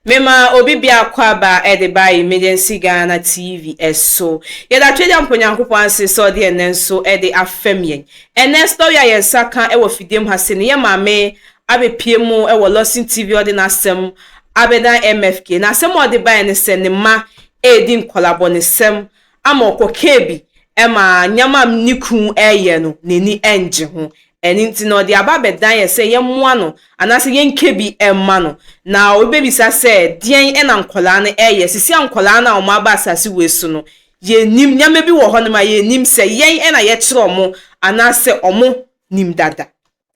Mema obi biako aba de ba Emergency Ghana TV so. Yɛda Twedeampo Nyankopɔn ase sɛ ɔde ɛnnɛ nso de afɛm yɛn. Ɛnnɛ story a yɛn nsa ka wɔ fidie mu ha se no, yɛn maame abɛpue mu wɔ Lawson TV ɔde n'asɛm abɛdan MFK. Na asɛm a ɔde baeɛ ne sɛ ne mma redi nkɔlabɔnesɛm ama ɔkɔkaa bi ma nneɛma a ne kunu reyɛ no n'ani nnye ho. Ɛno nti no ɔde aba abɛdan yɛn sɛ yɛmmoa no anaasɛ yɛnka bi mma no. Na obi bɛbisa sɛ, deɛn na nkwadaa no reyɛ? Seesei a nkwadaa no a wɔaba asase wei so no, yɛnnim. Nneɛma bi wɔ hɔnom a yɛnnim sɛ yɛn na yɛkyerɛ wɔn anaasɛ wɔnim dada.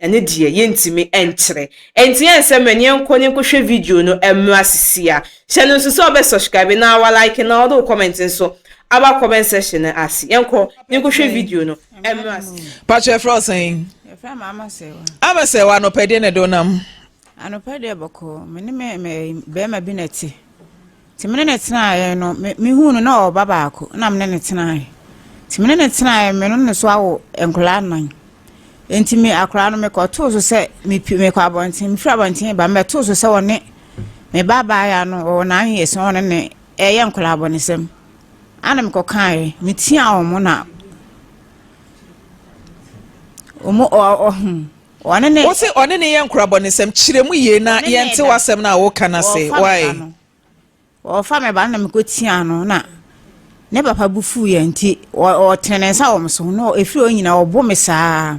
Ɛno deɛ yɛntumi nkyerɛ. Ɛnti yɛn nsɛm mɛ yɛnkɔ ne nkɔhwɛ video no mmra sisi a. Hyɛ no nso sɛ ɔbɛ subscribe na wa like na ɔde wo comment nso aba comment section no ase. Yɛnkɔ ne nkɔhwɛ video no mmra sisi. Pacho ɛfrɛ wo sɛn? Yɛfrɛ me Ama Sɛwa. Ama Sɛwa anɔpa deɛ na ɛde wo nam? Anɔpa deɛ bɔkɔɔ, me ne me me bɛrima bi na ɛte. Nti me ne no tenaeɛ no, me mehuu no na ɔwɔ ba baako na me ne no tenaeɛ. Nti me ne no tenaeɛ, me ne no so awo nkwadaa nnan. Nti me akwadaa no mekɔtoo so sɛ mepi mekɔ abɔnten, mefiri abɔnten ba mebɛtoo so sɛ ɔne me ba abaayewa no ɔwɔ nine years na ɔne ne ɛyɛ nkwadaa abɔnesɛm. Ana mekɔkaeɛ, metia wɔn na wɔn ɔ ɔ hmm ɔne ne. Wo se ɔne ne yɛ nkwadaa abɔnesɛm, kyerɛ mu yie na yɛnte w'asɛm no a woka no ase, why? Ɔrefa me ba no na mekɔtiaa no na ne papa bo fuiɛ nti ɔtene ne nsa wɔ me so na ɛfiri hɔ nyinaa ɔbo me saa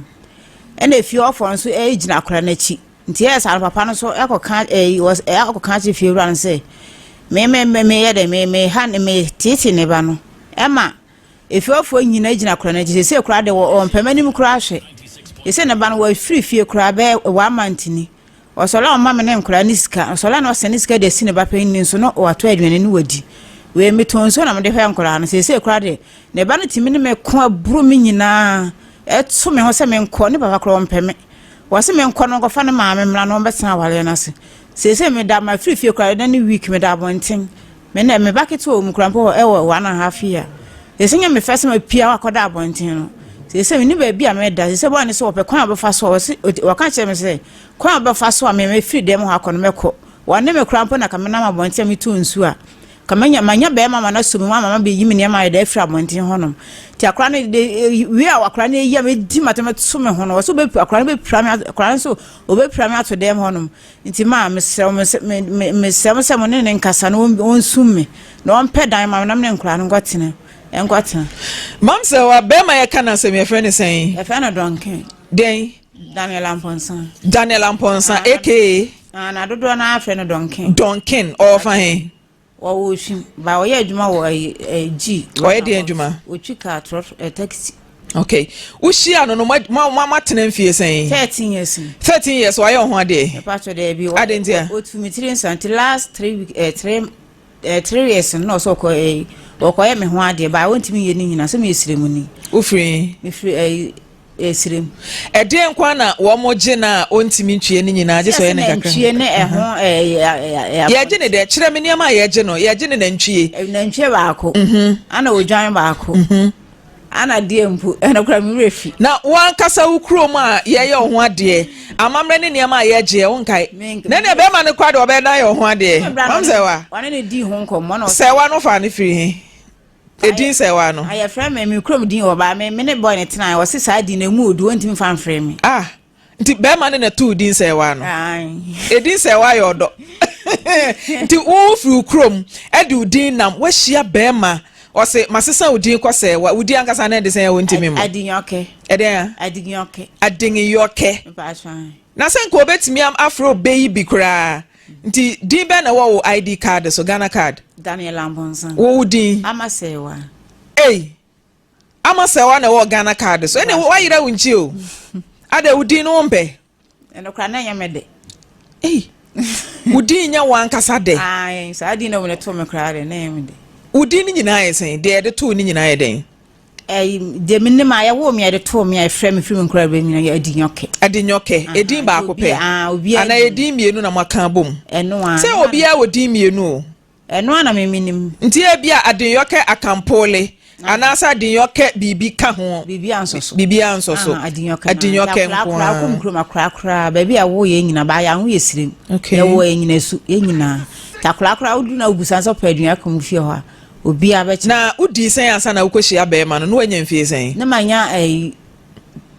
ɛna efie hɔfoɔ nso gyina akwadaa no akyi nti ɛyɛ saa no papa no nso ɛkɔka ɛyi ɛkɔka akyerɛ fie wura no sɛ me me me meyɛ dɛ me me ha me tete ne ba no ɛma efie hɔfoɔ nyinaa gyina akwadaa no akyi sɛ koraa de wɔn pɛm anim koraa hwɛ sɛ ne ba no wɔafiri fie koraa bɛyɛ one month ni. Ɔsɔre a ɔma me ne nkwadaa no sika. Ɔsɔre a na ɔsɛne sika de asi ne ba panyin no so na watɔ aduane no wadi. Wei metɔn nsuo na mede hwɛ nkwadaa no. Seesei koraa deɛ, ne ba no tumi ne me ko aburo me nyinaa. Ɛto me ho sɛ menkɔ. Ne papa koraa ɔmpɛ me. Wɔse menkɔ no nkɔfa ne maame mmra na wɔbɛtena awareɛ no ase. Seesei meda mafiri fie koraa ɛnɛ ne week meda abɔnten. Me na me ba ketewa wɔ mu koraa mpo ɛwɔ 1½ year. Seesei nyɛ me fɛ sɛ mapia akɔda abɔnten no. Seesei menni baabi a meda. Seesei bɔne sɛ wɔpɛ kwan a wɔbɛfa so a wɔse wɔka kyerɛ me sɛ kwan a wɔbɛfa so a me mefiri dɛm hɔ akɔ no mɛkɔ. Wɔne me koraa mpo na ka menam abɔnten a metu nsu a ka manya manya bɛrima ma no aso me mu ama mabɛyi me nneɛma ayɛ dɛ afiri abɔnten hɔnom. Nti akora no de wie a akora no ayi a medi matam to me ho no wɔse akora no bɛpira me akora no nso wɔbɛpira me ato dɛm hɔnom. Nti ma mesrɛ mo sɛ me me mesrɛ mo sɛ mo ne ne nkasa na ɔnsum me na ɔmpɛ dan ma me na me ne nkwadaa no nkɔtena nkɔtena. Mam sɛ wa bɛrima yɛka no asɛm yɛfrɛ no sɛn? Yɛfrɛ no Duncan. Dɛn? Daniel Amponsah. Daniel Amponsah ah, aka. Ah, na dodoɔ no ara frɛ no Duncan. Duncan ɔwɔ he? Wɔwɔ Oshim, ba ɔyɛ adwuma wɔ ɛyi ɛ G. Ɔyɛ deɛ adwuma? Otwi car trɔtrɔ ɛ taxi. Okay, wohyia no no mo mo mo atena mfie sɛn? 13 years. 13 years wayɛ ɔho adeɛ? Ɛpa kyɛ dɛ bi. Ade nti a? Otu mi tiri nsa nti last 3 week ɛ 3 years no na ɔsɛ ɔkɔ ɛ ɔkɔyɛ me ho adeɛ ba wɔntumi yɛ ne nyinaa sɛ meyɛ siremuni. Wofiri? Mefiri ɛ esirem. Ɛdeɛn kwan na wɔn gye na a ɔntumi ntwie ne nyinaa gye sɛ ɔyɛ ne kakra? Nantwie ne ɛho ɛɛ. Yɛgye ne dɛ kyerɛ me nneɛma a yɛgye no, yɛgye ne nantwie. Nantwie baako. Ana odwan baako. Ana deɛ mpo ɛno kora mi werɛ fi. Na wankasa wo kurom a yɛyɛ wo ho adeɛ, amammerɛ ne nneɛma a yɛgye ɛ wonkae? Na nea bɛrima no kora deɛ ɔbɛyɛ dan yɛ wo ho adeɛ. Mam sɛ wa. Ɔne ne di ho nkɔmmɔ na. Sɛ wa no fa ne firi he? Edin sɛ wa no. Yɛfrɛ me me kurom din wɔ baa me me ne boy ne tena wɔse saa din na emu odu wɔntumi fa mfrɛ me. Ah, nti bɛrima ne na too din sɛ wa no. Edin sɛ wa yɛ ɔdɔ. Nti wo firi wo kurom ɛde wo din nam wahyia bɛrima ɔse masesa wo din kɔ sɛ wa wo din ankasa na ɛde sɛn a wɔntumi mu. Adinyɔkɛ. Ɛdɛn a? Adinyɔkɛ. Adinyɔkɛ. Na sɛ nka obetumi afrɛ obeyi bi koraa. Nti din bɛn na ɛwɔ wo ID card so, Ghana card? Daniel Amponsah. Wo wo din? Ama Sɛwa. Ei, Ama Sɛwa na ɛwɔ Ghana card so. Ɛne wayera wo nkyi o. Adɛ wo din no wo mpɛ? Ɛno koraa na ɛnyɛ me de. Ei, wo din nyɛ wo ankasa dɛ? Ae, saa din na wɔde too me koraa de, na ɛnyɛ me de. Wo din no nyinaa yɛ sɛn? Deɛ yɛde too no nyinaa yɛ dɛn? Ɛyi, deɛ menim a yɛwoo me a yɛde too me a yɛfrɛ me firi me nkora berɛ nyina yɛ Adinyɔkɛ. Adinyɔkɛ, edin baako pɛ? Anaa edin mmienu na moaka abom? Ɛno ara. Sɛ obiara wɔ din mmienu o. Ɛno ara na me menim. Nti ebia Adinyɔkɛ Akampole. Anaasɛ adinyɔkɛ biribi ka ho? Biribiara nsɔ so. Biribiara nsɔ so. Adinyɔkɛ. Adinyɔkɛ nko ara. Akora kɔ kurom akora koraa baabi a wɔwɔ yɛn nyinaa baa yɛn ho yɛ sirem. Okay. Yɛwɔ yɛn nyinaa su yɛn nyinaa. Nti akora koraa wodu na wobusa sɛ ɔpɛ aduane kɔ mu fie hɔ a obiara bɛkyɛ. Na wodii sɛn ansa na wokɔhyia bɛrima no? Na woanya mfie sɛn? Na manya ɛyi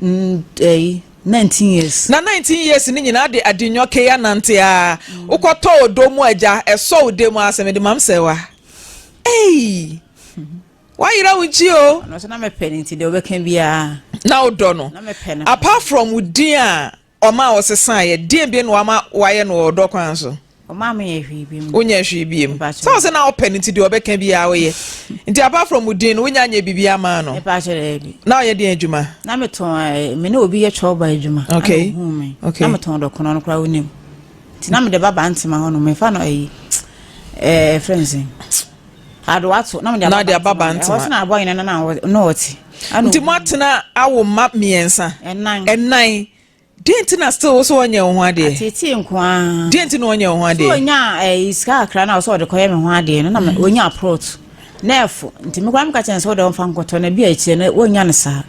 ɛyi 19 years. Na 19 years no nyinaa de adinyɔkɛ yi anante a wokɔtɔ odɔ mu agya ɛsɔ wo dɛ mu asɛ mede mam sɛ wa. Ei! Wayera wo gyi o. Ɔno nso na mepɛ no nti deɛ ɔbɛka biara. Na wodɔ no. Na mepɛ no. Apart from wo din a ɔma a ɔsesaeɛ, deɛn bio na wama wayɛ no wɔ ɔdɔ kwan so? Ɔmaa menyɛ hwee biom. Wonyɛ hwee biom. Sɛ wo sɛ na wopɛ no nti deɛ ɔbɛka biara woyɛ. Nti apart from wo din no wonya nyɛ biribiara maa no? Mepakyɛ daabi. Na ɔyɛ deɛn adwuma? Na metɔn eh, me ne obi yɛ twɔba adwuma. Okay. Ana ohuu me. Okay. Na metɔn dɔkono no koraa wonim. Nti na mede ba Bantema hɔ no mefa no ayi ɛɛ frɛ no sɛn adoato na mede aba Bantema ɛhɔ so na abɔ nyina na na ɔte. Nti mo atena awo mma mmiɛnsa ɛnan ɛnan deɛ nti na still wo so ɔnyɛ wo ho adeɛ atetee nko ara deɛ nti na ɔnyɛ wo ho adeɛ so ɔnya ɛyi sika kakra na ɔsɛ ɔde kɔyɛ me ho adeɛ no na ɔnya plot na ɛfo nti me koraa meka kyerɛ no sɛ wode ɔmfa nkɔtɔ na bi a akyire no wɔnya no saa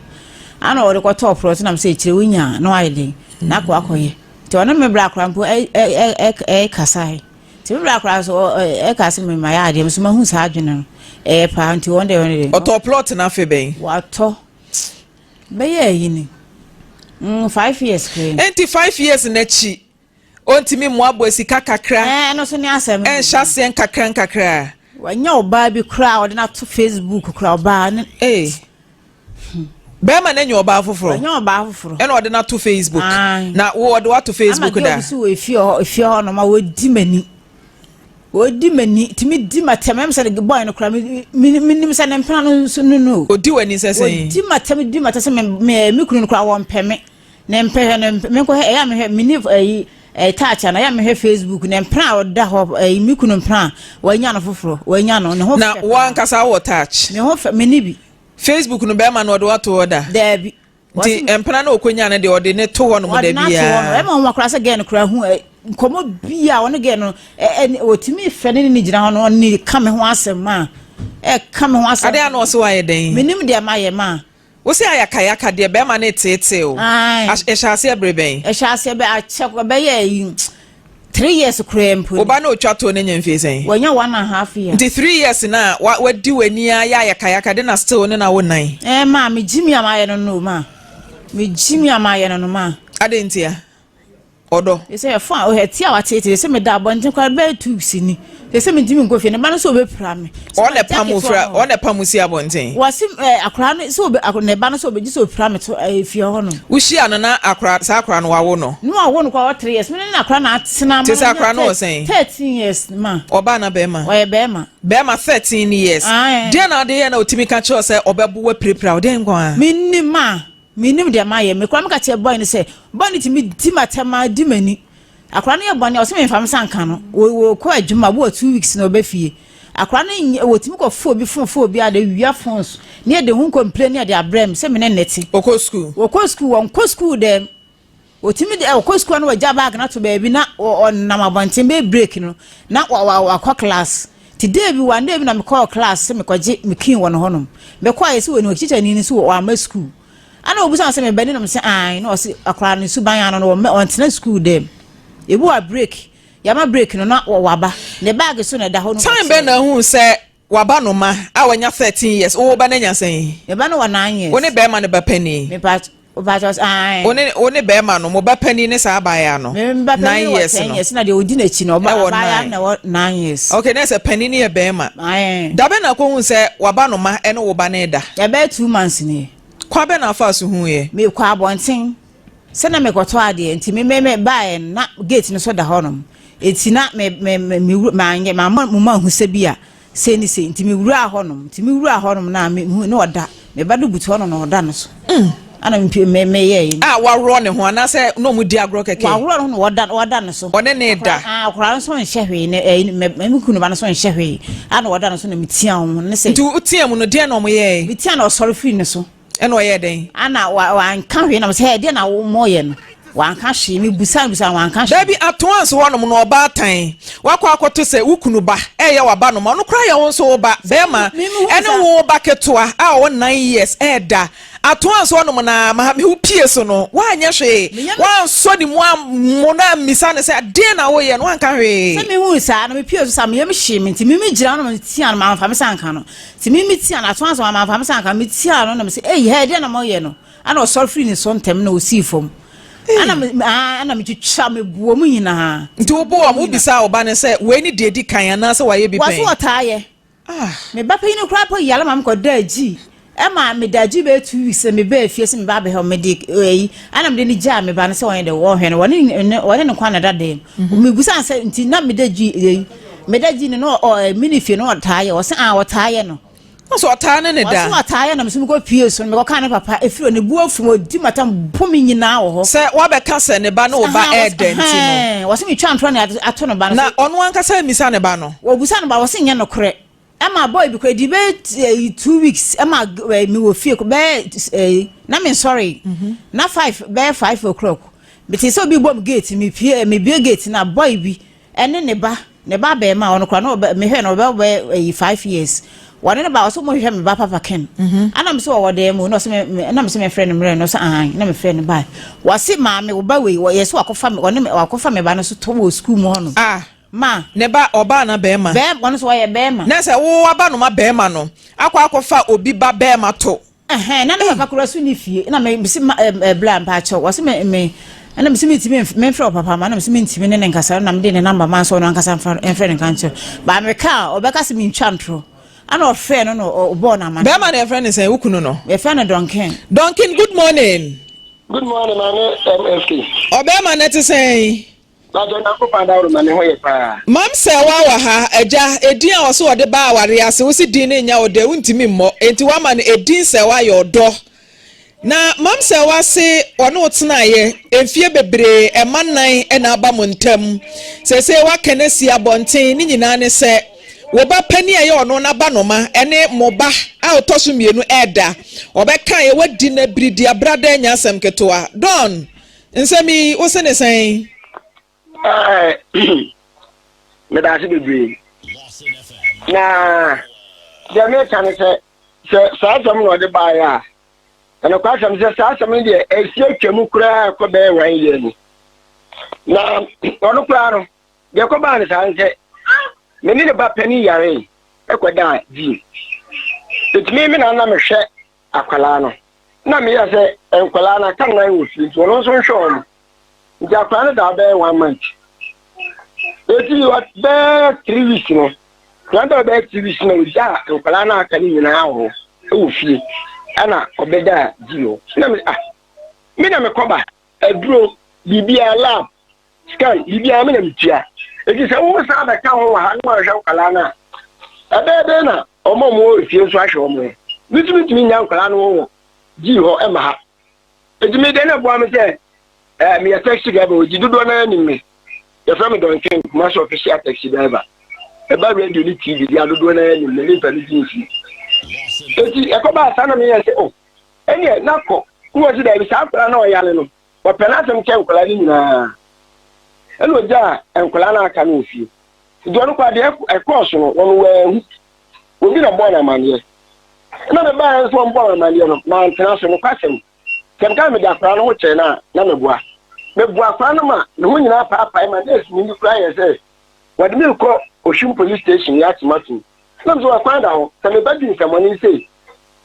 ana ɔde kɔtɔɔ plot na mesɛ akyire wonya na wayɛ den na akɔ akɔyɛ Nti ɔne me bra koraa mpo ɛkasae. Nti me bra koraa so ɛka sɛ me ma yɛ adeɛ nso mahu saa adwene no ɛyɛ paa nti wɔn deɛ wɔn deɛ. Ɔtɔ plot no afe bɛn? Watɔ bɛyɛ ayi ni 5 years koraa. Nti 5 years n'akyi ɔntumi mmoaboa sika kakra. Ɛɛ ɛno so ne asɛm. Ɛnhyɛ aseɛ nkakra nkakra. Wanya ɔbaa bi koraa ɔde no ato Facebook koraa ɔbaa ne. Ee. Bɛrima no anya ɔbaa foforɔ. Ɔnyɛ ɔbaa foforɔ. Ɛna ɔde no ato Facebook. Na wo ɔde wato Facebook da. Ama girl bi so wɔ efie hɔ efie hɔ nom a wɔdi m'ani. Wɔdi m'ani tumi di m'atɛm ɛm sɛ boy no koraa mi mi mi nim sɛ ne mpena no nso no no. Odi w'ani sɛ sɛn. Wɔdi m'atɛm di m'atɛm sɛ me me me kunu no koraa wɔmpɛ me. Ne mpɛ hwɛ ne mpɛ me nkɔhwɛ ɛyɛ a mehwɛ me ni ɛyi ɛyi touch ana ɛyɛ a mehwɛ Facebook ne mpena a ɔda hɔ ɛyi me kunu mpena a wɔanya no foforɔ wɔanya no ne ho fɛ. Na wɔn ankasa wɔ touch. Ne ho fɛ me ni bi. Facebook no bɛrima no ɔde wato hɔ da? Daabi. Nti mpena no okonya no deɛ ɔde ne to hɔ nom da biara. Ɔde n'ato hɔ no. Ɛma wɔn akora sɛ gɛɛ no kora hu nkɔmɔ bi a ɔne gɛɛ no ɛ ɔtumi fɛ ne ne gyina hɔ no ɔne ka me ho asɛm ma ɛka me ho asɛm. Adeɛ ano ɔsɛ wayɛ dɛn? Menim deɛ mayɛ ma. Wosɛ ayakayaka deɛ bɛrima no teetee o. Ɛhyɛ aseɛ bere bɛn? Ɛhyɛ aseɛ bɛ akyɛ bɛyɛ yi. 3 years koraa mpo. Wo ba na otwa toɔ no anya mfie sɛn? Wanya 1.5 year. Nti 3 years na wa wadi w'ani ara yɛ ayakayaka de na still ne na wo nan. Ɛɛ maa me gyimi a mayɛ no no ma me gyimi a mayɛ no no ma. Adɛn ntia? Ɔdɔ. Sɛ ɛfo a ɔhɛ ti a wateetee sɛ meda abɔnten koraa bɛyɛ 2 weeks ni sɛ mentumi nkɔ fie ne ba no sɛ ɔbɛpira me. Ɔna pam fira ɔna pam si abɔnten. Wɔsi ɛ akora no sɛ ɔbɛ ne ba no sɛ ɔbɛgye sɛ ɔpira me to ɛ fie hɔ no. Wohyia no na akora saa akora no wawo no. No wawo no koraa wɔ 3 years me ne akora na atena ama. Te sɛ akora no wɔ sɛn. 13 years ma. Ɔbaa na bɛrima. Ɔyɛ bɛrima. Bɛrima 13 years. Deɛ na ade yɛ na otumi ka kyerɛ sɛ ɔbɛbo wapirapira wo deɛ nko ara. Menim a menim deɛ mayɛ me koraa meka kyerɛ boy no sɛ boy no tumi di m'atɛm a di m'ani. Akora no yɛ bɔne a ɔsɛ memfa me nsa nka no wɔkɔ adwuma bi wɔ 2 weeks na ɔbɛ fie akora no nyɛ wɔtumi kɔ fo obi phone fo obi ade wia phones ne yɛde ho complain ne yɛde abrɛ me sɛ me ne ne te. Ɔkɔ school. Wɔkɔ school wɔnkɔ school dɛm wɔtumi de ɔkɔ school na wɔgya bag no ato baabi na ɔnam abɔnten bɛyɛ break no na wakɔ class ti day bi one day bi na mekɔɔ class sɛ mekɔgye me kin wɔ no hɔnom mekɔɔ ayɛ sɛ wɔ ni teacher ni no so wɔ ama school ana obusa sɛ mebɛ ne nom sɛ an na ɔse akwaraa no suban ano no ɔntena school dɛm ebi wa break yɛama break no na waba ne bag so na ɛda hɔ no. Time bɛn na ehun sɛ waba no ma a wanya 13 years wo ba no anya sɛn? Me ba no wɔ 9 years. Wo ne bɛrima no ba panin? Mepa wo ne wo ne bɛrima no mo ba panin ne saa abaayewa no? Me ba panin wɔ 10 years na deɛ odi n'akyi no ɔba abaayewa na ɛwɔ 9 years. Okay, na sɛ panin no yɛ bɛrima. Da bɛn na akɔhu sɛ waba no ma ɛne wo ba no da? Ɛbɛyɛ 2 months nie. Kwan bɛn na afa so hu yɛ? Mekɔ abɔnten sɛ na mekɔtɔ adeɛ nti me me me baeɛ no na gate no so da hɔnom nti na me me me me wura manyɛ mamma mo ma hu sɛ bi a sei ne sei nti me wuraa hɔnom nti me wuraa hɔnom na me hu na ɔda me ba no butu hɔnom na ɔda no so ana me me me yɛ yi. A waworɔ ne ho anaasɛ na ɔmo di agorɔ kɛkɛ. Waworɔ ne ho na ɔda ɔda no so. Ɔne ne da. Akwaraa no nso nhyɛ hwee ne ɛyi me me kunu ba no nso nhyɛ hwee ana ɔda no so na me tia wɔn ne sɛ. Nti wotia mu no deɛ na ɔmo yɛɛ. Me tia na ɔsɔre firi ne so. Ɛna ɔyɛɛ dɛn? Ana wa wanka hwee na mo sɛ ɛdeɛ na mo yɛ no. Wanka hwee, mebusa no busa no wanka hwee. Dabi, atoa nso hɔnom no ɔbaatan, wakɔ akɔto sɛ wo kunu ba ɛyɛ w'abanoma, ɔno koraa yɛ wo nso wo ba, bɛrima ɛne wo ba ketewa a ɔwɔ 9 years ɛɛda. Atoa nso hɔnom na maame wo pie so no, woanyɛ hwee, woansɔ ne mu ammo no ammisa no sɛ adeɛ na woyɛ no, woanka hwee. Sɛ mehu saa no, mepie so saa, meyam hyee me, nti mimi gyina no metia no, mamfa me sa nka no. Nti mimi tia no, atoa nso mamfa me sa nka no, metia no na mese, ei, hɛ, deɛ na moyɛ no? Ana ɔsɔre firi ne so ntɛm na ɔsii fam. Ana me ah, ana metwitwa meboɔ mu nyinaa. Nti wobɔ wɔn, wobisa wo ba no sɛ wei ne deɛ di kan anaasɛ wayɛ bi Wɔso pɛn? ɔtaa yɛ. Ah. Me ba panyin koraa po yare ma mekɔdaa gyi. Ɛma medaa gyi bɛyɛ 2 weeks na mebaa fie sɛ meba abɛhwɛ mede ɛyi ana mede ne gyaa me ba no sɛ wɔnyɛ dɛ wɔhwɛ no, wɔne ne wɔne ne nkwa na ɛda dan mu. Mebusa no sɛ nti na meda gyi ɛyi meda gyi no na ɔ ɔ mene fie no ɔtaa yɛ, ɔsɛ ah ɔtaa yɛ no. Ɔsɛ ɔtaa ne ne da. Ɔsɛ ɔtaa yɛ na mesɛ mekɔ pie so no mekɔka ne papa ɛfiri hɔ ne bu afu mu ɔdi matam bo me nyinaa wɔ hɔ. Sɛ wabɛka sɛ ne ba ne wo ba ɛɛdɛ nti no. Wɔsɛ metwa ntorɔ ne ato ne ba no. Na ɔno ankasa mmisa ne ba no. Wɔbusa ne ba, wɔsɛ nyɛ nokorɛ. Ɛma boy bi kora di bɛyɛ 2 weeks ɛma mewɔ fie bɛyɛ na mensɔre na 5, bɛyɛ 5 o'clock mete sɛ obi bɔ m gate, mepie mebie gate na boy bi ɛne ne ba, ne ba bɛrima a ɔno kora na ɔbɛ mehwɛ no ɔbɛ bɛ ɛyi 5 years, wɔne ne ba ɔsɛ mo hwehwɛ me ba papa Ken. Ana me sɛ ɔwɔ dan mu na ɔsɛ me ɛna me sɛ mefrɛ no mmerɛ no ɔsɛ ahan na mefrɛ no ba, wɔse maame wo ba wei wɔyɛ sɛ wakɔfa me ɔne me wakɔfa me ba no so tɔ wɔ sukuu mu hɔ no. Ah. Ma. Ne ba ɔbaa na bɛrima? Bɛrima, ɔno nso ɔyɛ bɛrima. Na sɛ wo aba no ma bɛrima no akɔ akɔfa obi ba bɛrima to. Ɛhɛn, na ne papa kora so ne fie na me mesi ma ɛ ɛ bla mpaakyɛw wɔse me me ɛna mesi me ntumi memfrɛ wɔ papa ma na mesi me ntumi ne ne nkasa na mede ne number ma nso ɔno ankasa mfa mfrɛ ne nka nkyerɛ baa meka a ɔbɛka sɛ mentwa ntorɔ ana ɔfrɛ no na ɔbɔɔ no amane. Bɛrima no yɛfrɛ no sɛn, wo kunu no? Yɛfrɛ no Duncan. Duncan, good morning. Good morning, maame MFK. Ɔbɛrima no te sɛn? Bàjẹ́ Nyankopɔn adaworo ma ne ho yɛ paa. Mam Sɛwa wɔ ha, agya, edin a ɔso ɔde baa awareɛ ase, wo se din no nnya wo dɛ, wontumi mmɔ, enti woama no edin Sɛwa yɛ ɔdɔ. Na Mam Sɛwa se ɔne wo tenaeɛ mfie bebree, ɛma nnan na aba mo ntam. Seesei woaka no asi abɔnten, ne nyinaa ne sɛ wo ba panin a ɛyɛ ɔno n'abanoma ne mo ba a ɔtɔ so mmienu ɛreda. Ɔbɛkaeɛ, woadi no abiridi abrada anya asɛm ketewa. Don, Nsɛm yi, wo se ne sɛn? Meda ase bebree. Na deɛ meka ne sɛ, sɛ saa asɛm na ɔde baeɛ a, ɛnokwasɛm sɛ saa asɛm no deɛ ɛsi atwa mu koraa kɔ bɛyɛ one year ni. Na ɔno koraa no, deɛ ɛkɔbaa no saa ne sɛ, me ne ne ba panin yaree ɛkɔdaa gyi. Nti me me na na mehwɛ akwadaa no. Na meyɛ sɛ nkwadaa no aka nnan wɔ fie nti ɔno nso nhwɛ wɔn. Nti akwadaa no daa bɛyɛ one month. Eti bɛyɛ 3 weeks no, akwadaa no bɛyɛ 3 weeks na ogyaa nkwadaa no aka no nyinaa wɔ hɔ wɔ fie ɛna ɔbɛdaa gyi hɔ. Na me ah me na mekɔba aduro biribiara, lab scan biribiara me na metua. Eti sɛ wo san bɛka ho wɔ ha na wɔahwɛ nkwadaa no a, ɛbɛyɛ dɛn na wɔn a wɔwɔ fie nso ahwɛ wɔn ho? Metumi ntumi nya nkwadaa no wɔ gyi hɔ ɛma ha. Eti me deɛ na ɛboa me sɛ meyɛ taxi driver, ogyi dodoɔ no anim me. Yɛfrɛ me Duncan, Kumasi official taxi driver. Ɛba radio ne TV deɛ dodoɔ no anim me, memfa me din fie. Eti ɛkɔbaa saa na meyɛ sɛ o ɛneɛ na kɔ na wɔsi daabi, saa akwadaa na ɔyare no wɔpɛ n'asɛm kyɛ nkwadaa no nyinaa, ɛna ogyaa nkwadaa no aka no wɔ fie. Nti ɔno koraa deɛ ɛkɔɔ so no wɔn wɔahu obi na bɔɔ no amanneɛ. Ɛna mebaeɛ nso wɔn bɔɔ no amanneɛ no mantena so. Nokwasɛm sɛ meka mede akwadaa no ho kyɛɛ no a na meboa meboa akwadaa no ma ne ho nyinaa paapae ma nurse ni bi koraa yɛ sɛ wɔde me rekɔ Oshun police station yɛ akye matom. Na mesɛ wakwan da hɔ sɛ meba di nsɛmmɔne sei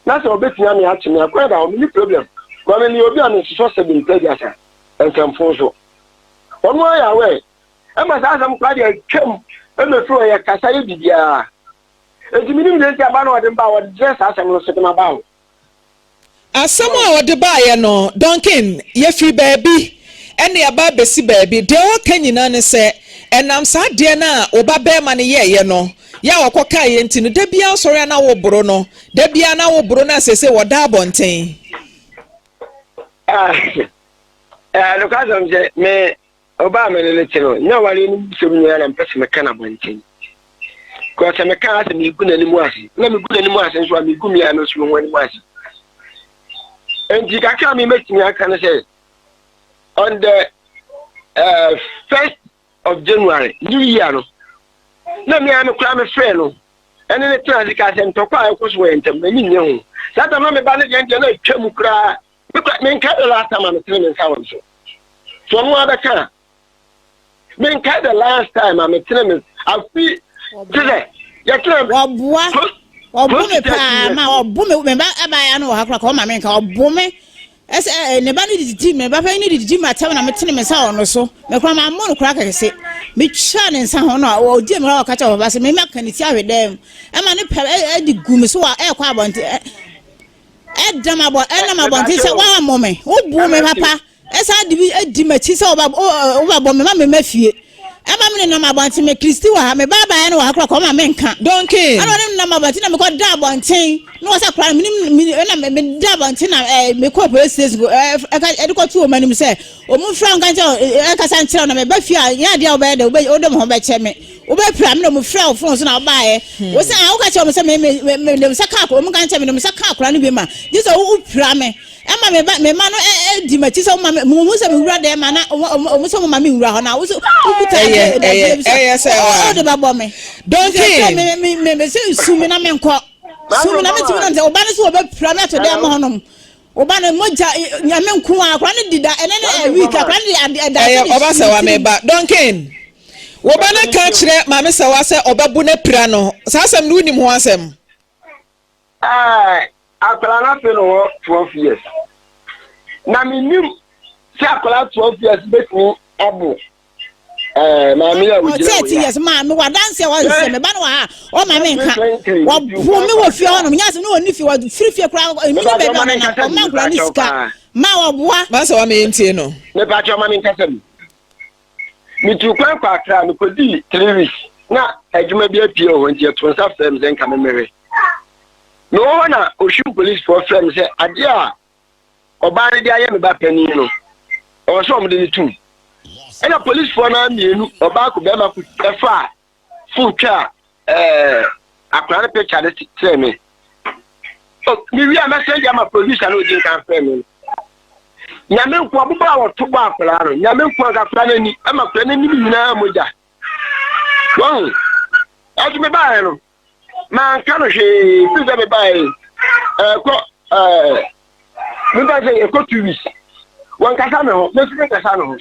na sɛ ɔbɛtumi ame akye me, akwan da hɔ, menni problem. Ma me meyɛ obi a mensosɔ sɛ bi mpɛ aduasa nsɛmfo nso ɔno ayɛ awɛ ɛma saa asɛm koraa deɛ atwam ɛmɛfiri hɔ yɛ kasa yɛ biribiara. Enti menim deɛ nti aba na ɔde mba a wɔde kyerɛ saa asɛm no so de ma ba hɔ. Asɛm a ɔde baeɛ no, Duncan, yɛfiri baabi ɛna yɛaba abɛsi baabi. Deɛ ɔreka nyinaa ne sɛ, ɛnam saa adeɛ no a wo ba barima no yɛeɛ no, yɛ a ɔkɔkaeɛ nti no, da biara wosɔre a na woboro no, da biara na woboro no a seesei wɔda abɔnten. Ah, eh, nokwasɛm sɛ me Ɔbaa a me ne no te no, nyɛ awareɛ no mu nsɛm nyinaa na mepɛ sɛ meka no abɔnten. Because sɛ meka a sɛ megu n'anim ase, na megu n'anim ase nso a megu me a me nso me ho anim ase. Enti kakra a mebɛtumi aka no sɛ, On the 1st of January, new year no, na me ara me koraa mefrɛɛ no ɛne ne tena ase kaa sɛ ntɔkwa a ɛkɔ so wɔ yɛn ntam m'ani nnye ho. Saa tam na me ba no deɛ deɛ na atwa mu koraa. Me kora menkae the last time a metene me nsa wɔ no so. So ɔno ara bɛka a, menkae the last time a metene me afi te sɛ yɛtena Wɔboa wɔbo me paa ma wɔbo me me ba abaayewa no wɔ ha koraa ka ɔma me nka ɔbo me Ɛsɛ ɛ ne ba no didi me ba panyin no didi m'atɛm na metene me nsa wɔ no so. Me koraa mammɔ no koraa kɛse. Metwaa ne nsa ho na ɔdi me koraa ɔka kyerɛ papa sɛ me maka ne ti ahwe dan mu. Ɛma ne pɛ ɛde gu me so wɔ ɛkɔ abɔnten ɛdam abɔ ɛnam abɔnten sɛ woammɔ me wobu me papa ɛsan de bi adi m'akyi sɛ wobɛbɔ me ma me ma fie. Ɛma me nenam abɔnten me Kristi wɔ ha me ba abaeɛ no wɔ ha koraa kɔ ɔma me nka. Duncan. Ɛna ɔne nenam abɔnten na mekɔ da abɔnten na wɔsɛ koraa menim me ɛna me da abɔnten na ɛɛ mekɔ police station ɛɛ ɛka ɛde kɔ to wɔn anim sɛ wɔn mfra nka nkyɛn ɛkasa nkyerɛ na meba fie a nyɛ adeɛ a wɔbɛyɛ dɛ wɔbɛ wɔde mo ho bɛkyɛ me wɔbɛpira me na wɔn fira wɔ fon so na wɔbaeɛ wɔsɛ a wɔka kyerɛ wɔn sɛ me me me me de nsa ka akora wɔn nka nkyɛn me de nsa ka akora no bi ma gye sɛ wopira me. Ɛma me ba me mma no di m'akyi sɛ wɔma me muhu sɛ mewura dɛm ma na wɔn sɛ wɔma me nwura hɔ na wo sɛ wokuta ɛyɛ ɛyɛ dadeɛ bi sɛ ɛyɛ sɛ wa wode bɛbɔ me. Duncan. Me me me me sɛ su me na menkɔ su me na metumi no nti ɔba no sɛ wɔbɛpira me ato dɛm hɔnom ɔba no mogya nyame nko a akora no dida ɛnɛ ne week akora no de ɛda ɛyɛ ɔba sɛ wa meba Duncan wo ba no ka kyerɛ maame sɛ wa sɛ ɔbɛbo no apira no saa asɛm no wonim ho asɛm. Ɛɛ, akwadaa no afe no wɔ 12 years. Na menim sɛ akwadaa 12 years bɛtumi abo ɛɛ maame a ogyina wɔ ya. years maame wɔ adansi a wɔsɛ me ba no wɔ ha ɔma me nka wɔbo me wɔ fie hɔnom nyɛ asɛm ne wɔni fie wɔfiri fie koraa ɛmi ne baabi a ɔnenam ɔma nkora ne sika ma wɔboa. Masa wa me ntie no. Mepakyɛ ɔma me nkasa bi. Metuu kwan kɔ Accra, mekodii 3 weeks na adwuma bi apue wɔ hɔ nti yɛtoo nsa frɛɛ me sɛ nka memmɛhwɛ. Mewɔ hɔ na Oshun polisfoɔ frɛɛ me sɛ adeɛ a ɔbaa no de ayɛ me ba panin no, ɛwɔ sɛ wɔde no tom. Ɛna polisfoɔ no ara mmienu, ɔbaa ko bɛrima ko ɛfaa fon twaa ɛɛ akwadaa no picture no kyerɛɛ me. Oh, mewie a mɛsɛn de ama producer no odi nkan frɛ me no. Nyame nko aboba a wɔto bɔ akwadaa no, nyame nko anka akwadaa no ani, ama akwadaa no anim nyinaa mogya. Wɔn, ɛnso mebaeɛ no, manka no hwee, firi sɛ mebaeɛ ɛkɔ ɛɛ mebaeɛ sɛ ɛkɔ 2 weeks, wɔnkasa me ho, me nso menkasa ne ho.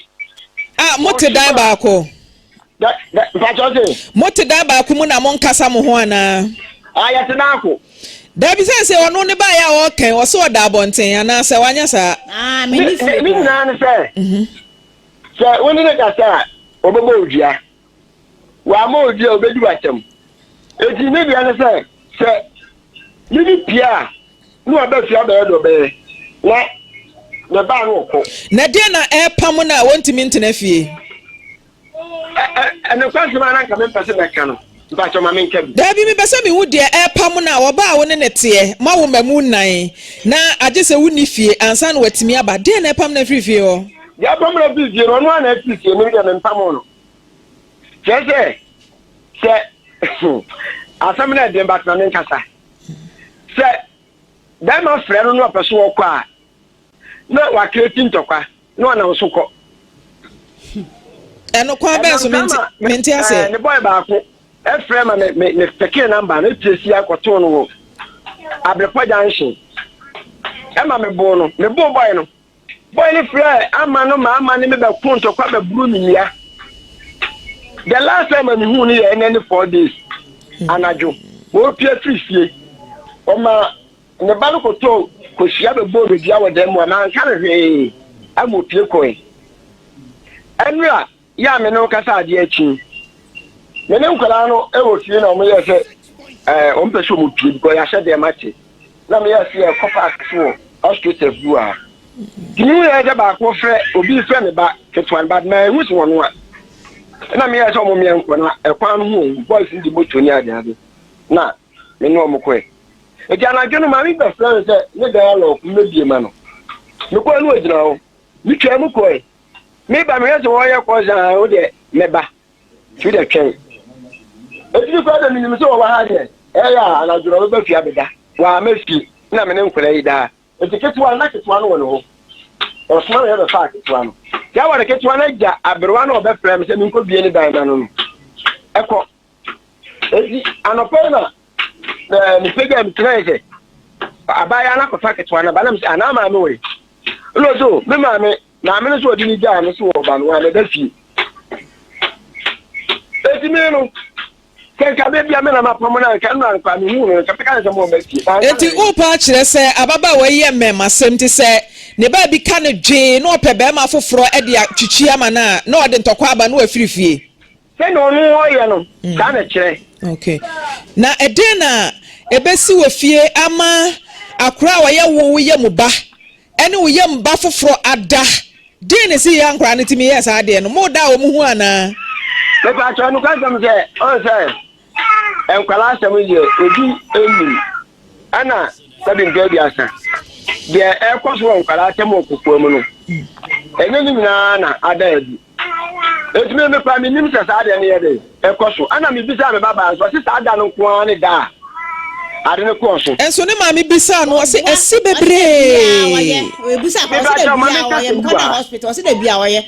Ah, mote dan baako? Mpakyɛ se. Mote dan baako mu na monkasa mo ho anaa? Ah, yɛte dan ko. Dabi sɛ sɛ ɔno ne baeɛ a ɔɔkɛn ɔsɛ ɔda abɔnten anaasɛ wanyɛ saa? Ah, me ne fie Ne nyinaa ne sɛ, sɛ wo ne ne kasa a, ɔbɛbɔ wo dua. Wamma wo dua a, ɔbɛdi w'atɛm. Enti ne deɛ ne sɛ, sɛ me ne pie a, na waba fie abɛyɛ deɛ ɔbɛyɛ, na ne baa no ɔkɔ. Na deɛ na ɛrepam no a wɔntumi ntena fie? Nokwasɛm a na anka mempɛ sɛ mɛka no, mpakyɛw ma menka bi. Dabi, mepɛ sɛ mihu deɛ ɛrepam no a ɔbaa a wo ne no teɛ, moawo mma mu nnan, na agye sɛ wonni fie ansa na watumi aba. Deɛn na ɛpam no afiri fie hɔ? Deɛ ɛpam no afiri fie no, ɔno ara na afiri fie, me deɛ mempamoo no. Kyerɛ sɛ, sɛ asɛm no ɛden but ma menkasa. Sɛ bɛrima frɛ no na ɔpɛ so ɔkɔ a, na wakreti ntɔkwa na ɔnam so kɔ. Ɛno kwan bɛn so mente mente aseɛ. Ne bɔyɛ baako ɛfrɛ ma me me me pɛkee namba no etie si akɔtoo no wɔ Abirepɔ junction ɛma me boo no me boo bɔyɛ no bɔyɛ no frɛ ama no ma ama ne me bɛ ko ntɔkwa bɛ buru me nnua the last time a me hu no yɛ ɛnɛ ne 4 days anadwo wɔpia firi fie ɔma Ne ba no kɔtɔɔ kosua bɛbɔɔ no dua wɔ dan mu a manka no hwee ama opue kɔe. Ɛnora yɛ a me ne wo kasa adeɛ akyi yi, me ne nkwadaa no wɔ fie na wɔyɛɛ sɛ ɛɛ wɔn pɛ sɛ wɔn pie because yɛahyɛ dɛm ate na meyɛɛ sɛ yɛkɔ park so wɔ astroturf bi wɔ ha. Nti mehu yɛ sɛ baako frɛ obi frɛ me ba ketewa no but manhu sɛ wɔn a ɛna meyɛɛ sɛ wɔn mmea nkɔ na ɛkwan no ho wɔn boys no de moto ne adeade na me ne wɔn kɔe. Enti anadwo no, maame bi bɛfrɛɛ me sɛ ne dan alɔɔko, memmɛbue ma no. Mekɔe no ogyina hɔ. Metwaa mu kɔe. Meba mehwɛ sɛ wɔreyɛ kɔɔse a, wo deɛ mɛba. Nti wo deɛ twɛn. Enti mekɔe deɛ menim sɛ wɔwɔ ha deɛ, ɛyɛ a anadwo no ɔbɛba fie abɛda. Wamma fie, na me ne nkwadaa yi daa. Enti ketewa no, na ketewa no wɔ ne hɔ. Ɔsoma me bɛfaa ketewa no. Saa aware ketewa no agya aberewa no a ɔbɛfrɛ me sɛ menkɔbue ne dan ma no no kɔ. Enti anɔpa yi na mepagyaa me ti na ayɛ sɛ abaayewa no akɔfa ketewa no aba na mesɛ anaa maame wɔ yi. Ɛna ɔsɛ o me maame maame no sɛ ɔde ne gyaa no so wɔ ɔba no wa na ɛda fie. Enti me no Sɛ nka da bi a me na mapam no a, nka ɛno anka mehuu no, nka mɛka no sɛ mommra fie. Manka Enti no. worepɛ akyerɛ sɛ ababaawa yi yɛ mmarimasɛm nti sɛ ne baabi ka no dwee na ɔpɛ barima foforɔ de atwitwi ama no a, na ɔde ntɔkwa aba na wafiri fie? Sɛnea ɔno ɔyɛ no, saa na ɛkyerɛ. Okay. Na ɛdeɛn na ɛbɛsi wɔ fie ama akora a ɔyɛ wo wo yam ba ne wo yam ba foforɔ ada Deen na esii a nkwadaa no tumi yɛɛ saa adeɛ no? Mo da a wɔn hu anaa? Mepakyɛw nokwasɛm sɛ ɔn sɛ nkwadaa asɛm deɛ obi nnim ɛna sɛbi mpɛ aduasa deɛ ɛkɔ so wɔ nkwadaa asɛm wɔ kokoa mu no ɛnyɛ ne nyinaa na ada adi eti mi mepa mi nim sɛ saa deɛ no yɛ de ɛkɔ so ɛna mi bisa mi ba baa nso ɔsi saa da no nko ara ne da a ade no kɔɔ so. Nso ne maame bisaa no ɔse ɛsi bebree. Ɔse da bia ɔyɛ mekɔ na hospital ɔse da bia ɔyɛ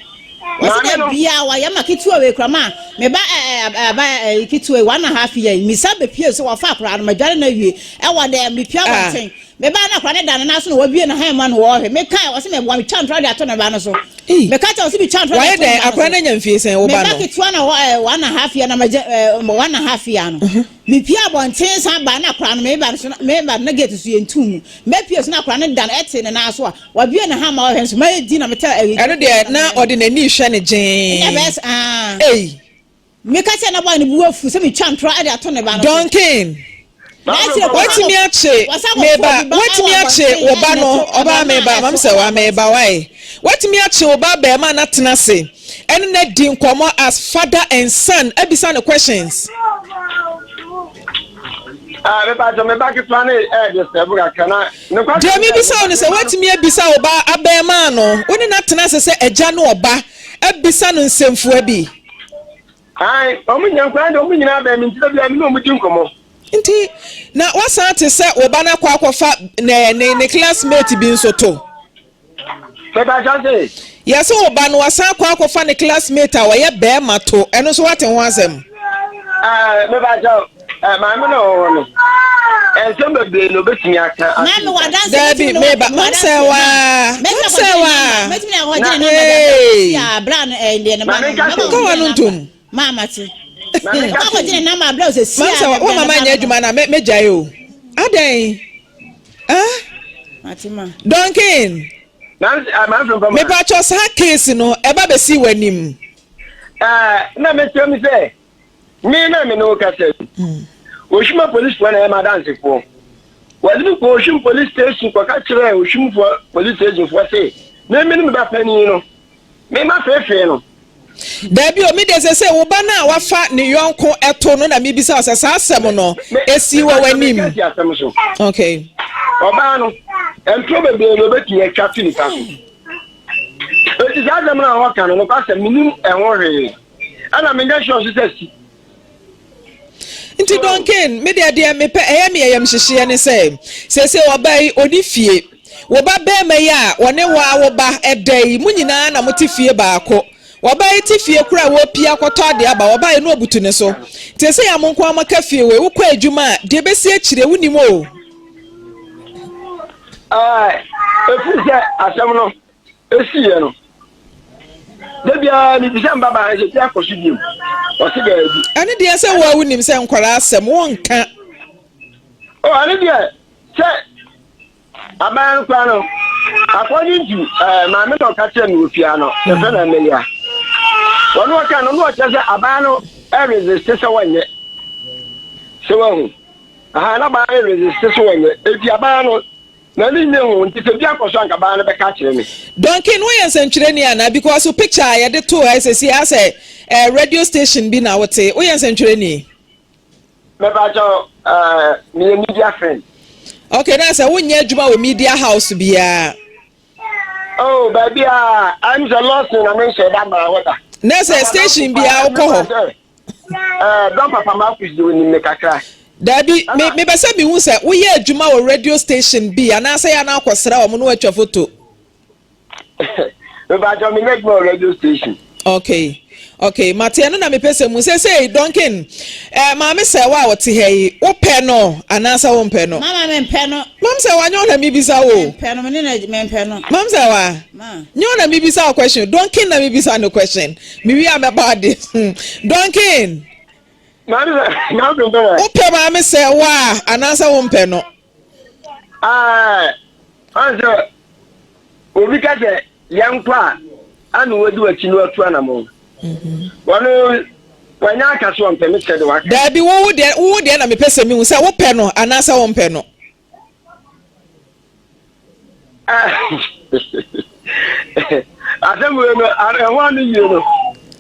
ɔse da bia ɔyɛ ma ketewa wei kura ma me ba ɛɛ aba ɛɛ ketewa yi one and a half year misa bepie so wɔfa akora no madware no awie ɛwɔ dɛ mepia abɔnten me ba na akora ne da ne nan so na wabie ne han mu na wɔhwɛ meka ɔse meboa metwa ntora de ato ne ba no so meka kyɛ ɔse metwa ntora de ato ne ba no so akora no anya mfie sɛn wo ba no me ba ketewa na wɔ one and a half year na magye ɛɛ one and a half year no Mepue abɔnten san bae na akwadaa no meba no so na meba no na gate so yɛntuu mu. Mɛpue so na akwadaa no da no ɛte ne nan so a wabue ne hama ɔhwɛ nso mayɛ din na metɛ ɛyi. Ɛno deɛ na ɔde n'ani rehwɛ no gyee. Ɛna bɛyɛ sɛ aa. Ei. Meka kyerɛ na bɔɔ ne bu afu sɛ metwa ntorɔ de ato ne ba no so. Duncan. Watumi akye meba watumi akye wo ba no ɔbaa meba mam sɛ wa meba wae watumi akye wo ba bɛrima na tena ase ɛne na di nkɔmɔ as father and son abisa no questions. Ah, me ba me ba ketewa ne eh de sɛ bu kakra na ne kwa. Deɛ mebisa wo no sɛ watumi abisa wo ba abɛɛmaa no wo ne no atena ase sɛ agya ne ɔba abisa no nsɛmfua bi. Ae, wɔn nyinaa nkwadaa de wɔn nyinaa bɛn me nti da biara me ne wɔn di nkɔmmɔ. Nti na wasan ate sɛ wo ba no akɔ akɔfa ne ne ne classmate bi nso to. Mɛba se. Yɛsɛ wo ba no wasan akɔ akɔfa ne classmate a ɔyɛ bɛrima to ɛno nso wate ho asɛm. Ɛɛ mɛba kyɛw ɛɛ maame na ɔwɔ no nsɛm bebree na obetumi aka. Maame wa danse. Dabi meba mamsɛ waa mamsɛ waa. Mɛtumi akɔ gyina namba de a bra no ɛɛ deɛ ne ba no. Nka wa no ntom. Maama te. Akɔ gyina namba abira sɛ si a. Mamsɛ wa mama nyɛ adwuma na mɛ mɛgyae o. Adɛn? Ah? Duncan. Mepatwɔ saa case no ɛba bɛsi w'anim. Ɛɛ na mekyerɛ mu sɛ Me na me ne wo kasa yi. Ohwim apolisifoɔ na ɛyɛ m'adansefoɔ. Wɔde me kɔɔ Ohwim police station kɔka kyerɛɛ Ohwimfoɔ police stationfoɔ se me me ne me ba panin no, me ma feefee no. Dabi o, me deɛ sese wo ba no a wafa ne yɔnko ɛto no na mebisa wo sɛ saa asɛm no esi wɔ w'anim. Meka si asɛm so. Okay. Ɔbaa no, ntoro bebree na obetumi atwa to nipa so. Eti saa asɛm no a wɔka no, nokwasɛm menim ɛho hwee. Ɛna menyɛ sure nso sɛ si. Nti Duncan, me deɛ deɛ mepɛ ɛyɛ me ɛyam hyehyeɛ ne sɛ seesei ɔbaa yi ɔni fie. Wo ba bɛrima yi a ɔne wo a wo ba ɛda yi mo nyinaa na mote fie baako. Ɔbaa yi te fie koraa a wɔpie akɔtɔ adeɛ aba ɔbaa yi na ɔbutu ne so. Nti ɛsɛ yɛ a mo nko ara moaka fie wei wokɔ adwuma a deɛ ɛbɛsi akyire wonim o. Ɛɛ, ɛfiri sɛ asɛm no Esiiɛ no, da biara mebisa me babaa no sɛ, Bi akɔ so bio? Ɔse daabi. Ɛno deɛ sɛ wo a wonim sɛ nkwadaa asɛm wonka. Oh, ɛno deɛ sɛ aban no koraa no, according to eh, maame na ɔka kyerɛ me wɔ fie no, yɛfrɛ no Amelia. Wɔn ɔka no, na ɔkyerɛ sɛ aban no resist sɛ wɔnyɛ. Sɛ wahu. Aha, na aban no resist sɛ wɔnyɛ. Eti aban no M'ani nnye ho, nti sɛ bi akɔ so a anka baa no bɛka akyerɛ me. Duncan woyɛ nsɛntwerɛni anaa because wo picture a yɛde too ha yi sɛsi asɛ eh, radio station bi na wote woyɛ nsɛntwerɛni? Mepakyɛw eh, meyɛ media friend. Okay, na sɛ wonyɛ adwuma wɔ media house biara? Oh, baabi a I'm sɛ Lawson na menhyɛ da maa hɔ da. Na sɛ station biara wokɔ hɔ? Ɛɛ, Don Papa Marcus deɛ onim me kakra. Daabi, me mepɛ sɛ mehu sɛ woyɛ adwuma wɔ radio station bi anaasɛ yɛ anaa akɔsra wɔn na woatwa foto. Mepakyɛw menyɛ adwuma wɔ radio station. Okay okay mate ɛno na mepɛ sɛ mu sɛsɛi Duncan eh, maame sɛwa a ɔte ha yi wopɛ no anaasɛ wompɛ no? Mama mempɛ no. Mam sɛwa nyɛ wo na mebisa wo. Mempɛ no mene na mempɛ no. Mam sɛwa nyɛ wo na mebisa wo question Duncan na mebisa no question mewie a mɛba ade Duncan. Maame sɛ maame mempɛ no. Wopɛ maame sɛwa anaasɛ wompɛ no? Ah, ɔn sɛ obi ka sɛ Yɛnkɔ a, ana wadi w'akyi na watu anamɔn? Wɔno, wanya aka sɛ ɔmpɛ me sɛde waka. Daabi, wo wo deɛ, wo wo deɛ na mepɛ sɛ mehu sɛ wopɛ no anaasɛ wompɛ no. Asɛm wei no, ɛho ano yie no.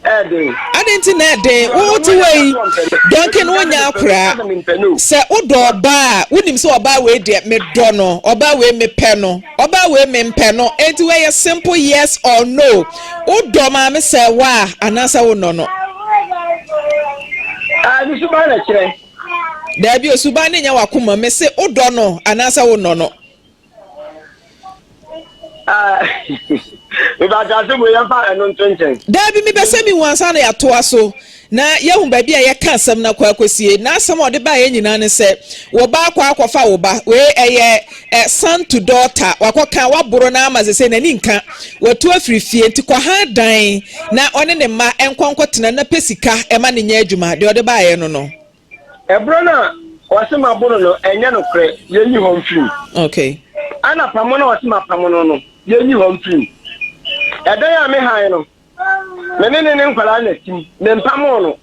Ɛɛden. Adɛn nti na ɛden? Wo te hɔ yi, Duncan wonyɛ akoraa. Sɛ wodɔ ɔbaa a, wonim sɛ ɔbaa wei deɛ medɔ no, ɔbaa wei mepɛ no, ɔbaa wei mempɛ no. Enti wei yɛ simple yes or no. Wodɔ maame sɛ wa anaasɛ wonnɔ no? Ah, ne suban na kyerɛ. Daabi, osuban ne nyɛ wakoma. Mese wodɔ no anaasɛ wonnɔ no? Daabi, mepɛ sɛ mehu ansa na yɛatoa so na yɛahu baabi a yɛka asɛm no akɔ akɔsie. N'asɛm a ɔde baeɛ nyinaa ne sɛ, wo ba akɔ akɔfa wo ba. Wei ɛyɛ eh, son to daughter. Wakɔka, waboro no ama sese n'ani nka. Watu afiri fie, nti kɔhan dan na ɔne ne mma nkɔ nkɔtena na pɛ sika ɛma no nyɛ adwuma. Deɛ ɔde baeɛ no no. Ɛberɛ no a ɔse mabo no no, ɛnyɛ nokorɛ, yɛnyi hɔ mfiri mu. Okay. Ɛna pamo no a ɔse mapamo no no, yɛnyi hɔ mfiri mu. Ɛdan a me han no, me ne ne ne nkwadaa na tim, mempamoo no.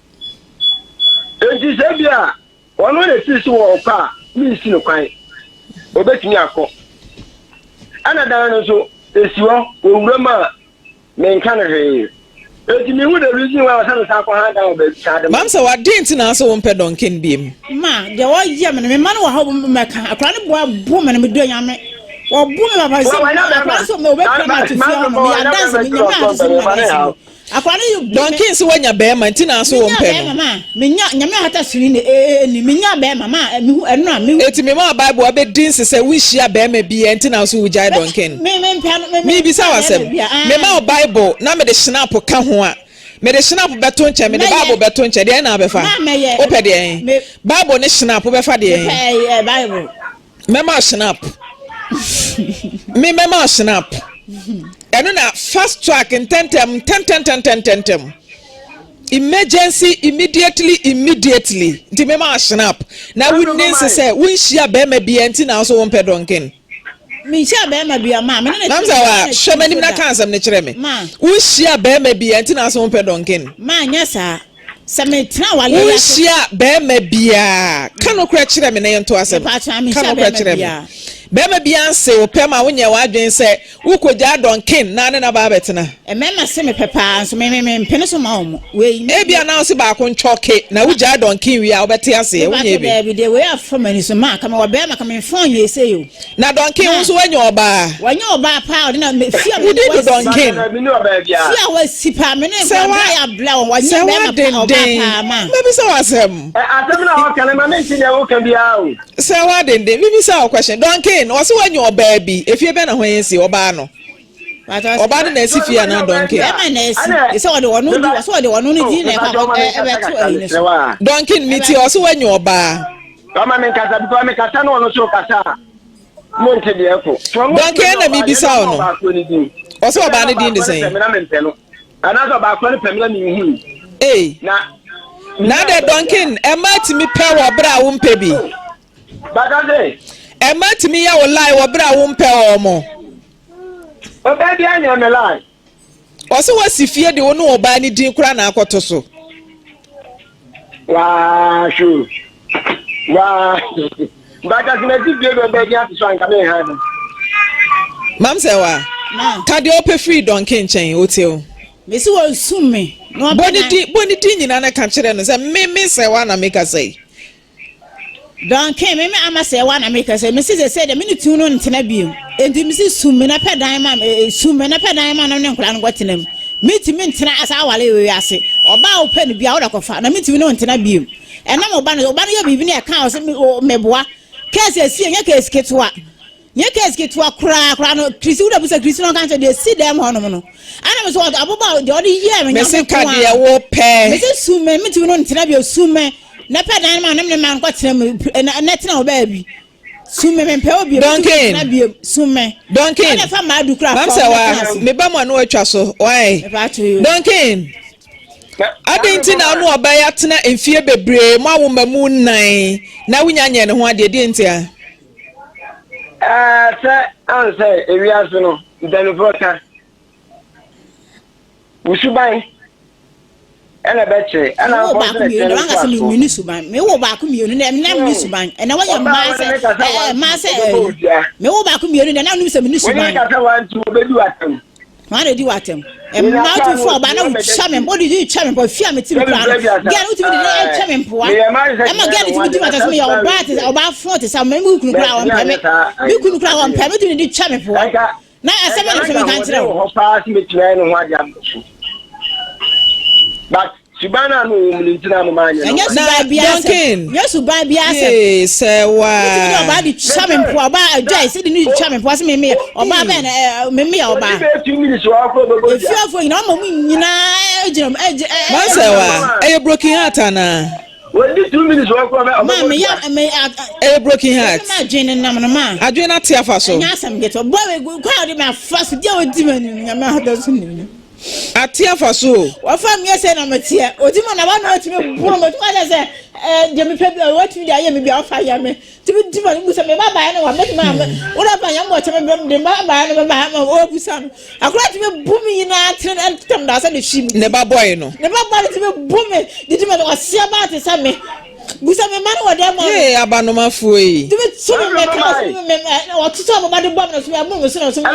Enti sɛ bi a ɔno na esii so wɔ ɔkɔ a, mensi no kwan. Obetumi akɔ. Ɛna dan no nso, esi hɔ, wɔ wuram a Menka no hwee. Enti minhu the reason why ɔsɛ mesan kɔ han dan wɔ baabi saa de ma. Mam sɛ wa deɛ nti na asɛ wo mpɛ Duncan biem. Ma deɛ wɔyɛ me no me mma no wɔ ha mɛka akora no boa bo me no medɔ nyame wɔbo me papa sɛ akora no sɛ ɔbɛpira me ato fie hɔ no meyɛ adanse me nyame ate sɛ me adanse akora no yɛ Duncan sɛ wanya bɛrima nti na asɛ wo mpɛ no ma menya nyame ahata sini ne ee ni menya bɛrima ma mehu ɛno a mehu Eti me ma Bible abɛdi nse sɛ wonhyia bɛrima biara nti na asɛ wogyae Duncan. Mebisa wo asɛm. Mema wo Bible na mede Schnapp ka ho a, mede Schnapp bɛto nkyɛn, mede Bible bɛto nkyɛn, deɛn na wobɛfa? Wopɛ deɛn? Bible ne Schnapp, wobɛfa deɛn? Mɛma wo Schnapp. Me mɛma wo Schnapp. Ɛno na fast track ntɛntɛm ntɛntɛntɛntɛntɛm. Emergency immediately immediately. Nti mɛma wo Schnapp. Na wonni nse sɛ wonhyia bɛrima biara nti na wo so wompɛ dɔnken. Menhyiaa barima bia ma me ne no Mamsa wa, hwɛ m'anim na ka asɛm no kyerɛ me. Wonhyiaa barima bia nti na ase wompɛ dɔnken? Ma nyɛ saa. Sɛ metena awareɛ yi ase. Wonhyiaa barima bia. Ka nokorɛ kyerɛ me na yɛnto asɛm. Ka nokorɛ kyerɛ me. Barima bia nse wo pɛ ma wonyɛɛ w'adwene sɛ Wokɔgyaa Duncan na ne no aba abɛtena. Mmarima se mepɛ paa nso me me mempene so ma wɔn. Wei me. Ebia na wose baako ntwɔke na wogyaa Duncan wie a wobɛte aseɛ, wonyɛɛ bi. Mepakyɛ daabi deɛ wei afa m'ani so ma ka mewɔ barima ka memfa ɔnyɛɛ sei o. Na Duncan wo nso woanya ɔbaa. Wanya ɔbaa paa ɔde na me fie a me Wodi do Duncan. Fie a wasi paa me ne Sɛ nkwadaa wa yɛ abla wɔn wanya sɛ barima paa ɔbaa wadenden paa ma. mɛbisa wo asɛm. Ɛ asɛm no a woka no ma mente deɛ woka biara o. Sɛ hɔ adenden, mebisa wo question. Duncan, ɔse wanya ɔbaa bi, efie bɛn na hwan asi? Ɔbaa no. Ɔbaa no na asi fie anaa Duncan? Bɛrima na asi. Sɛ ɔde ɔno di, ɔsɛ ɔde ɔno no din na ɛkɔ akɔ ɛbɛto ayi no so. Duncan, mi tie, ɔse wanya ɔbaa. Ɔma me nkasa because me kasa na ɔno so kasa a mo nte deɛ ɛkɔ. Duncan na mebisa wo no. Ɔse ɔbaa no din de sɛn? Anaasɛ ɔbaako no pɛ me na menhui. Ei. Na. Na adɛ Duncan, ɛmaa tumi pɛ wɔ berɛ a wompɛ bi? Baka se. Ɛmaa tumi yɛ wo lie wɔ berɛ a wompɛ wɔn? Ɔbaa bi anyɛ me lie. Ɔse wasi fie de wo ne ɔbaa no din koraa na akɔto so. Waa hwɛ o. Waa. Baka se masi fie de ɔbaa din ato so anka menha no. Mam sɛ wa. Ka deɛ ɔpɛ firi Duncan nkyɛn, wote o. Mesi wɔn sum me. Bɔ ne din bɔ ne din nyinaa na ka kyerɛ no sɛ me me sɛ wa na meka sɛ yi. Duncan me me ama sɛ wa na meka sɛ mesi sɛ sɛ deɛ me ne tun no ntena bio. Enti mesi sum me na pɛ dan ma me sum me na pɛ dan ma na ne nkwadaa no nkɔtena mu. Metumi ntena asa awale wɔ wiase. Ɔbaa a wopɛ no bia wode kɔfa na metumi ne wo ntena bio. Ɛnam ɔba no ɔba no yɛ biribi na ɛka ɔsɛ meboa. Kɛse esi ɛnyɛ kɛse ketewa. Nyɛ case ketewa koraa koraa no Chrissy wo da busa Chrissy na ɔnka nkyerɛ deɛ esi dɛm hɔ nom no ɛna me so aboba deɛ ɔde yɛɛ me Mese nyame ka ko deɛ a wo pɛ. Mese sum me mentumi no ntena bio sum me na pɛ dan no ma ne me ma nkɔ tena mu na na tena hɔ baabi sum me mempɛ hɔ bio mentumi Duncan. ntena bio sum me Duncan. ɛna fa maa du koraa Mam fa sɛ ɔmo wa tena ase me ba mu ano atwa so why? Mepa ato yo. Duncan. Adɛn nti na wo ne ɔbaa yi atena mfie bebree mo awo mma mu nnan na wonya nyɛɛ ne ho adeɛ deɛ ntia? Ɛɛ sɛ an sɛ ewiase no mpanimfoɔ ka wo suban ɛna ɛbɛkyerɛ ɛna Mewɔ mfɔ baako nso na mmienu ɛkyerɛ na ne wanka sɛ ntoasoɔ. menni suban mewɔ baako mmienu na na menni suban ɛna wɔyɛ Ɔbaa mmaa wo sɛ ne me kasa ɛɛ wantu mmaa sɛ ɔbɛbɔ ɛyi wo dua. mewɔ baako mmienu na na wonim sɛ menni Wo ne me suban kasa wantu ɔbɛdi w'atɛm. Hwan na edi w'atɛm? Mmaa wotumi fa ɔbaa na wotwa me wode di twa me mpoa fi a mete mu koraa no gɛl wotumi de ne atwa me mpoa ɛma gɛl tumi di m'atɛm sɛ meyɛ ɔbaa te sɛ ɔbaa fo te sɛ me kunu koraa ɔmpɛ me me kunu koraa ɔmpɛ me wotumi de twa me mpoa na asɛm na sɛ meka nkyerɛ wo. But Suban a na ɔwɔ mu no nti na ama manyɛ no. Ɛnyɛ suban biara asɛm. Ɛnyɛ suban biara asɛm. Yee sɛ waa. Wotumi de ɔbaa de twa me mpoa ɔbaa adwae sɛ de ne twa me mpoa sɛ me meyɛ ɔbaa bɛn na ɛɛ me meyɛ ɔbaa. Efiafo nyinaa ɔma mu nyinaa gyina mu ɛgye ɛɛ. Mansɛ wa ɛyɛ broken heart anaa. Wɔdi two minutes wɔ kɔ bɛ maa me ya me a. Ɛyɛ broken heart. Ɛsɛ ma adwene ne nam no maa. Adwene no ate afa so. Ɛnyɛ asɛm ketewa bɔ kwan a ɔde me afa so deɛ ɔdi m'anim nyame adɔ so nim. Ate afa so o. Wɔfa me yɛ sɛ na meteɛ. Ɔti ma na wa na ɔtumi boro me. Ɔtumi akyɛ sɛ ɛɛ deɛ mepɛ bi ɔtumi de ayɛ me bi a ɔfa yɛ me. Tumi di ma no busa me ba baeɛ no wa mɛtumi a me wura ba nyɛ mbɔ kyɛ me brɛ de ba baeɛ no bɛba ma ɔbusa no. Akora tumi bu me nyinaa tene ɛtɛm da sɛ de hwi me. Ne ba bɔe no. Ne ba bɔe no tumi bu me didi ma no ɔseɛ baa te sɛ me. Busa me mma no wɔ dɛm Yee abanomafoɔ yi. Tumi tu me mɛ ka so me mɛ wɔtoto a mama de bɔ me no so mɛ mu me so na so mɛ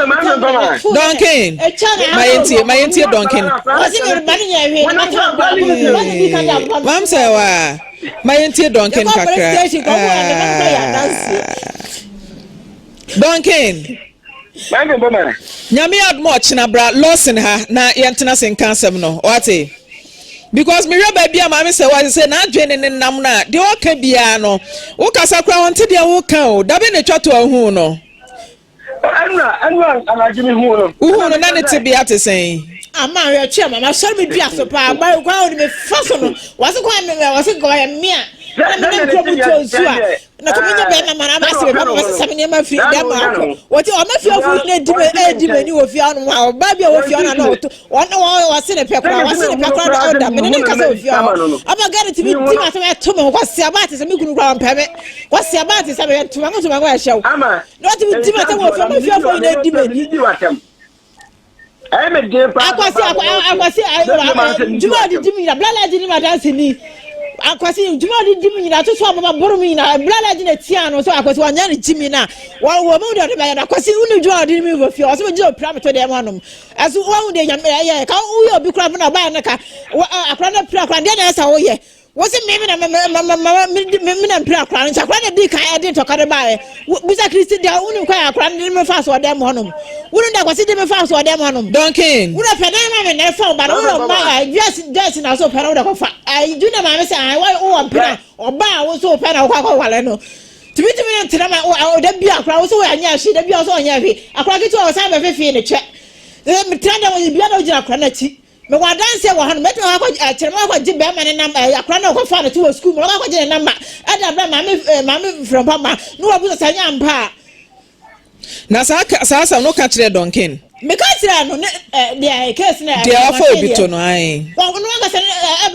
tu Duncan ma yɛntie ma yɛntie Duncan. Wɔsi mi ba ne nyɛ hwee na mata bɔ akɔ ba ne bi ka de abɔ. Mam sɛ wa ma yɛntie Duncan kakra. Duncan. Nyame adom a ɔkyena bra Lawson ha na yɛntena ase nka asɛm no wate because mehwɛ baabi a maame sɛ wase sɛ n'adwene ne ne nam no a deɛ ɔka biara no wokasa koraa ɔnte deɛ woka o dabe na ɛtwa to a wohuu no Ɛnura ɛnura anadwo mi hu no. Wohuu no na ne tebea te sɛn? Ama awerɛtwe ama masɔre me dua so paa ba kwan a wɔde me fa so no wɔse kwan me wɔse kwan me a na me nam kurom tɔ nsu a Na kɔmi nye bɛrima ma na ase bɛba ma sesa me nneɛma firi dɛm akɔ. Wɔte ɔma fiafo nyina di me edi m'ani wɔ fie hɔ nom a ɔbaa bi a wɔ fie hɔ na na ɔto wɔn wɔse ne pɛ koraa wɔse ne pɛ koraa na ɔda me ne ne nkasa wɔ fie hɔ. Ama gari tumi di m'asɛm ɛto me ho kwasi abaa te sɛ me kunu koraa ɔmpɛ me kwasi abaa te sɛ me ntoma ntoma ɛhyɛ wo. Na ɔtumi di m'asɛm wɔ fie ɔma fiafo nyina di m'ani. Akwasi akwasi dwuma a ɔde di mu nyina blala gye ne ma danse ni akwasi dwuma a ɔde di mu nyina toto a mama boro mu nyina blala gye na tia no so akwasi wanya ne gyimi na wɔ wɔ mu de ɔde bɛyɛ no akwasi wone dwuma a ɔde mi wɔ fie ɔsɛ mo gye opira me to deɛ mu anom ɛso wɔn de nyame ɛyɛ ka woyɛ obi kora na ɔbaa no ka akora no pira kora deɛ na ɛsɛ woyɛ Wose me me na me me me me me me na mpira akora no nti akora na di kan ɛde ntɔka de baeɛ bisa kristi deɛ wonim kwan akora no de me fa so ɔdɛm hɔnom wonim deɛ akwasi de me fa so ɔdɛm hɔnom Duncan wona pɛ dan ma me na ɛfa wo ba no wona ɔma dress dress na so pɛ no wode kɔfa junior maame sɛ ae wowɔ mpena ɔba a wo so pɛ na wokɔ akɔwale no tumi tumi no ntena ma da bi akora wo so anyɛ ahwe da bi a wo so ɔnyɛ ahwe akora ketewa ɔsan bɛfefee ne kyɛ tena dɛm bia na wogyina akora no akyi Mewɔ adanseɛ wɔ ha no, mɛtumi akɔ akɔ kyerɛ mu akɔgye bɛrima ne nam ɛɛ akora no ɔkɔfa no to wɔ sukuu mu, ɔkɔ akɔgye ne namba ɛde abrɛ maame ɛɛ maame frɛmpa ma na wabu sɛ sɛ ɛnyɛ ampa a. Na saa saa asɛm no ka kyerɛ Duncan. Meka kyerɛ no ne ɛɛ deɛ case no deɛ wafa obi to no ae. Wɔn no ankasa no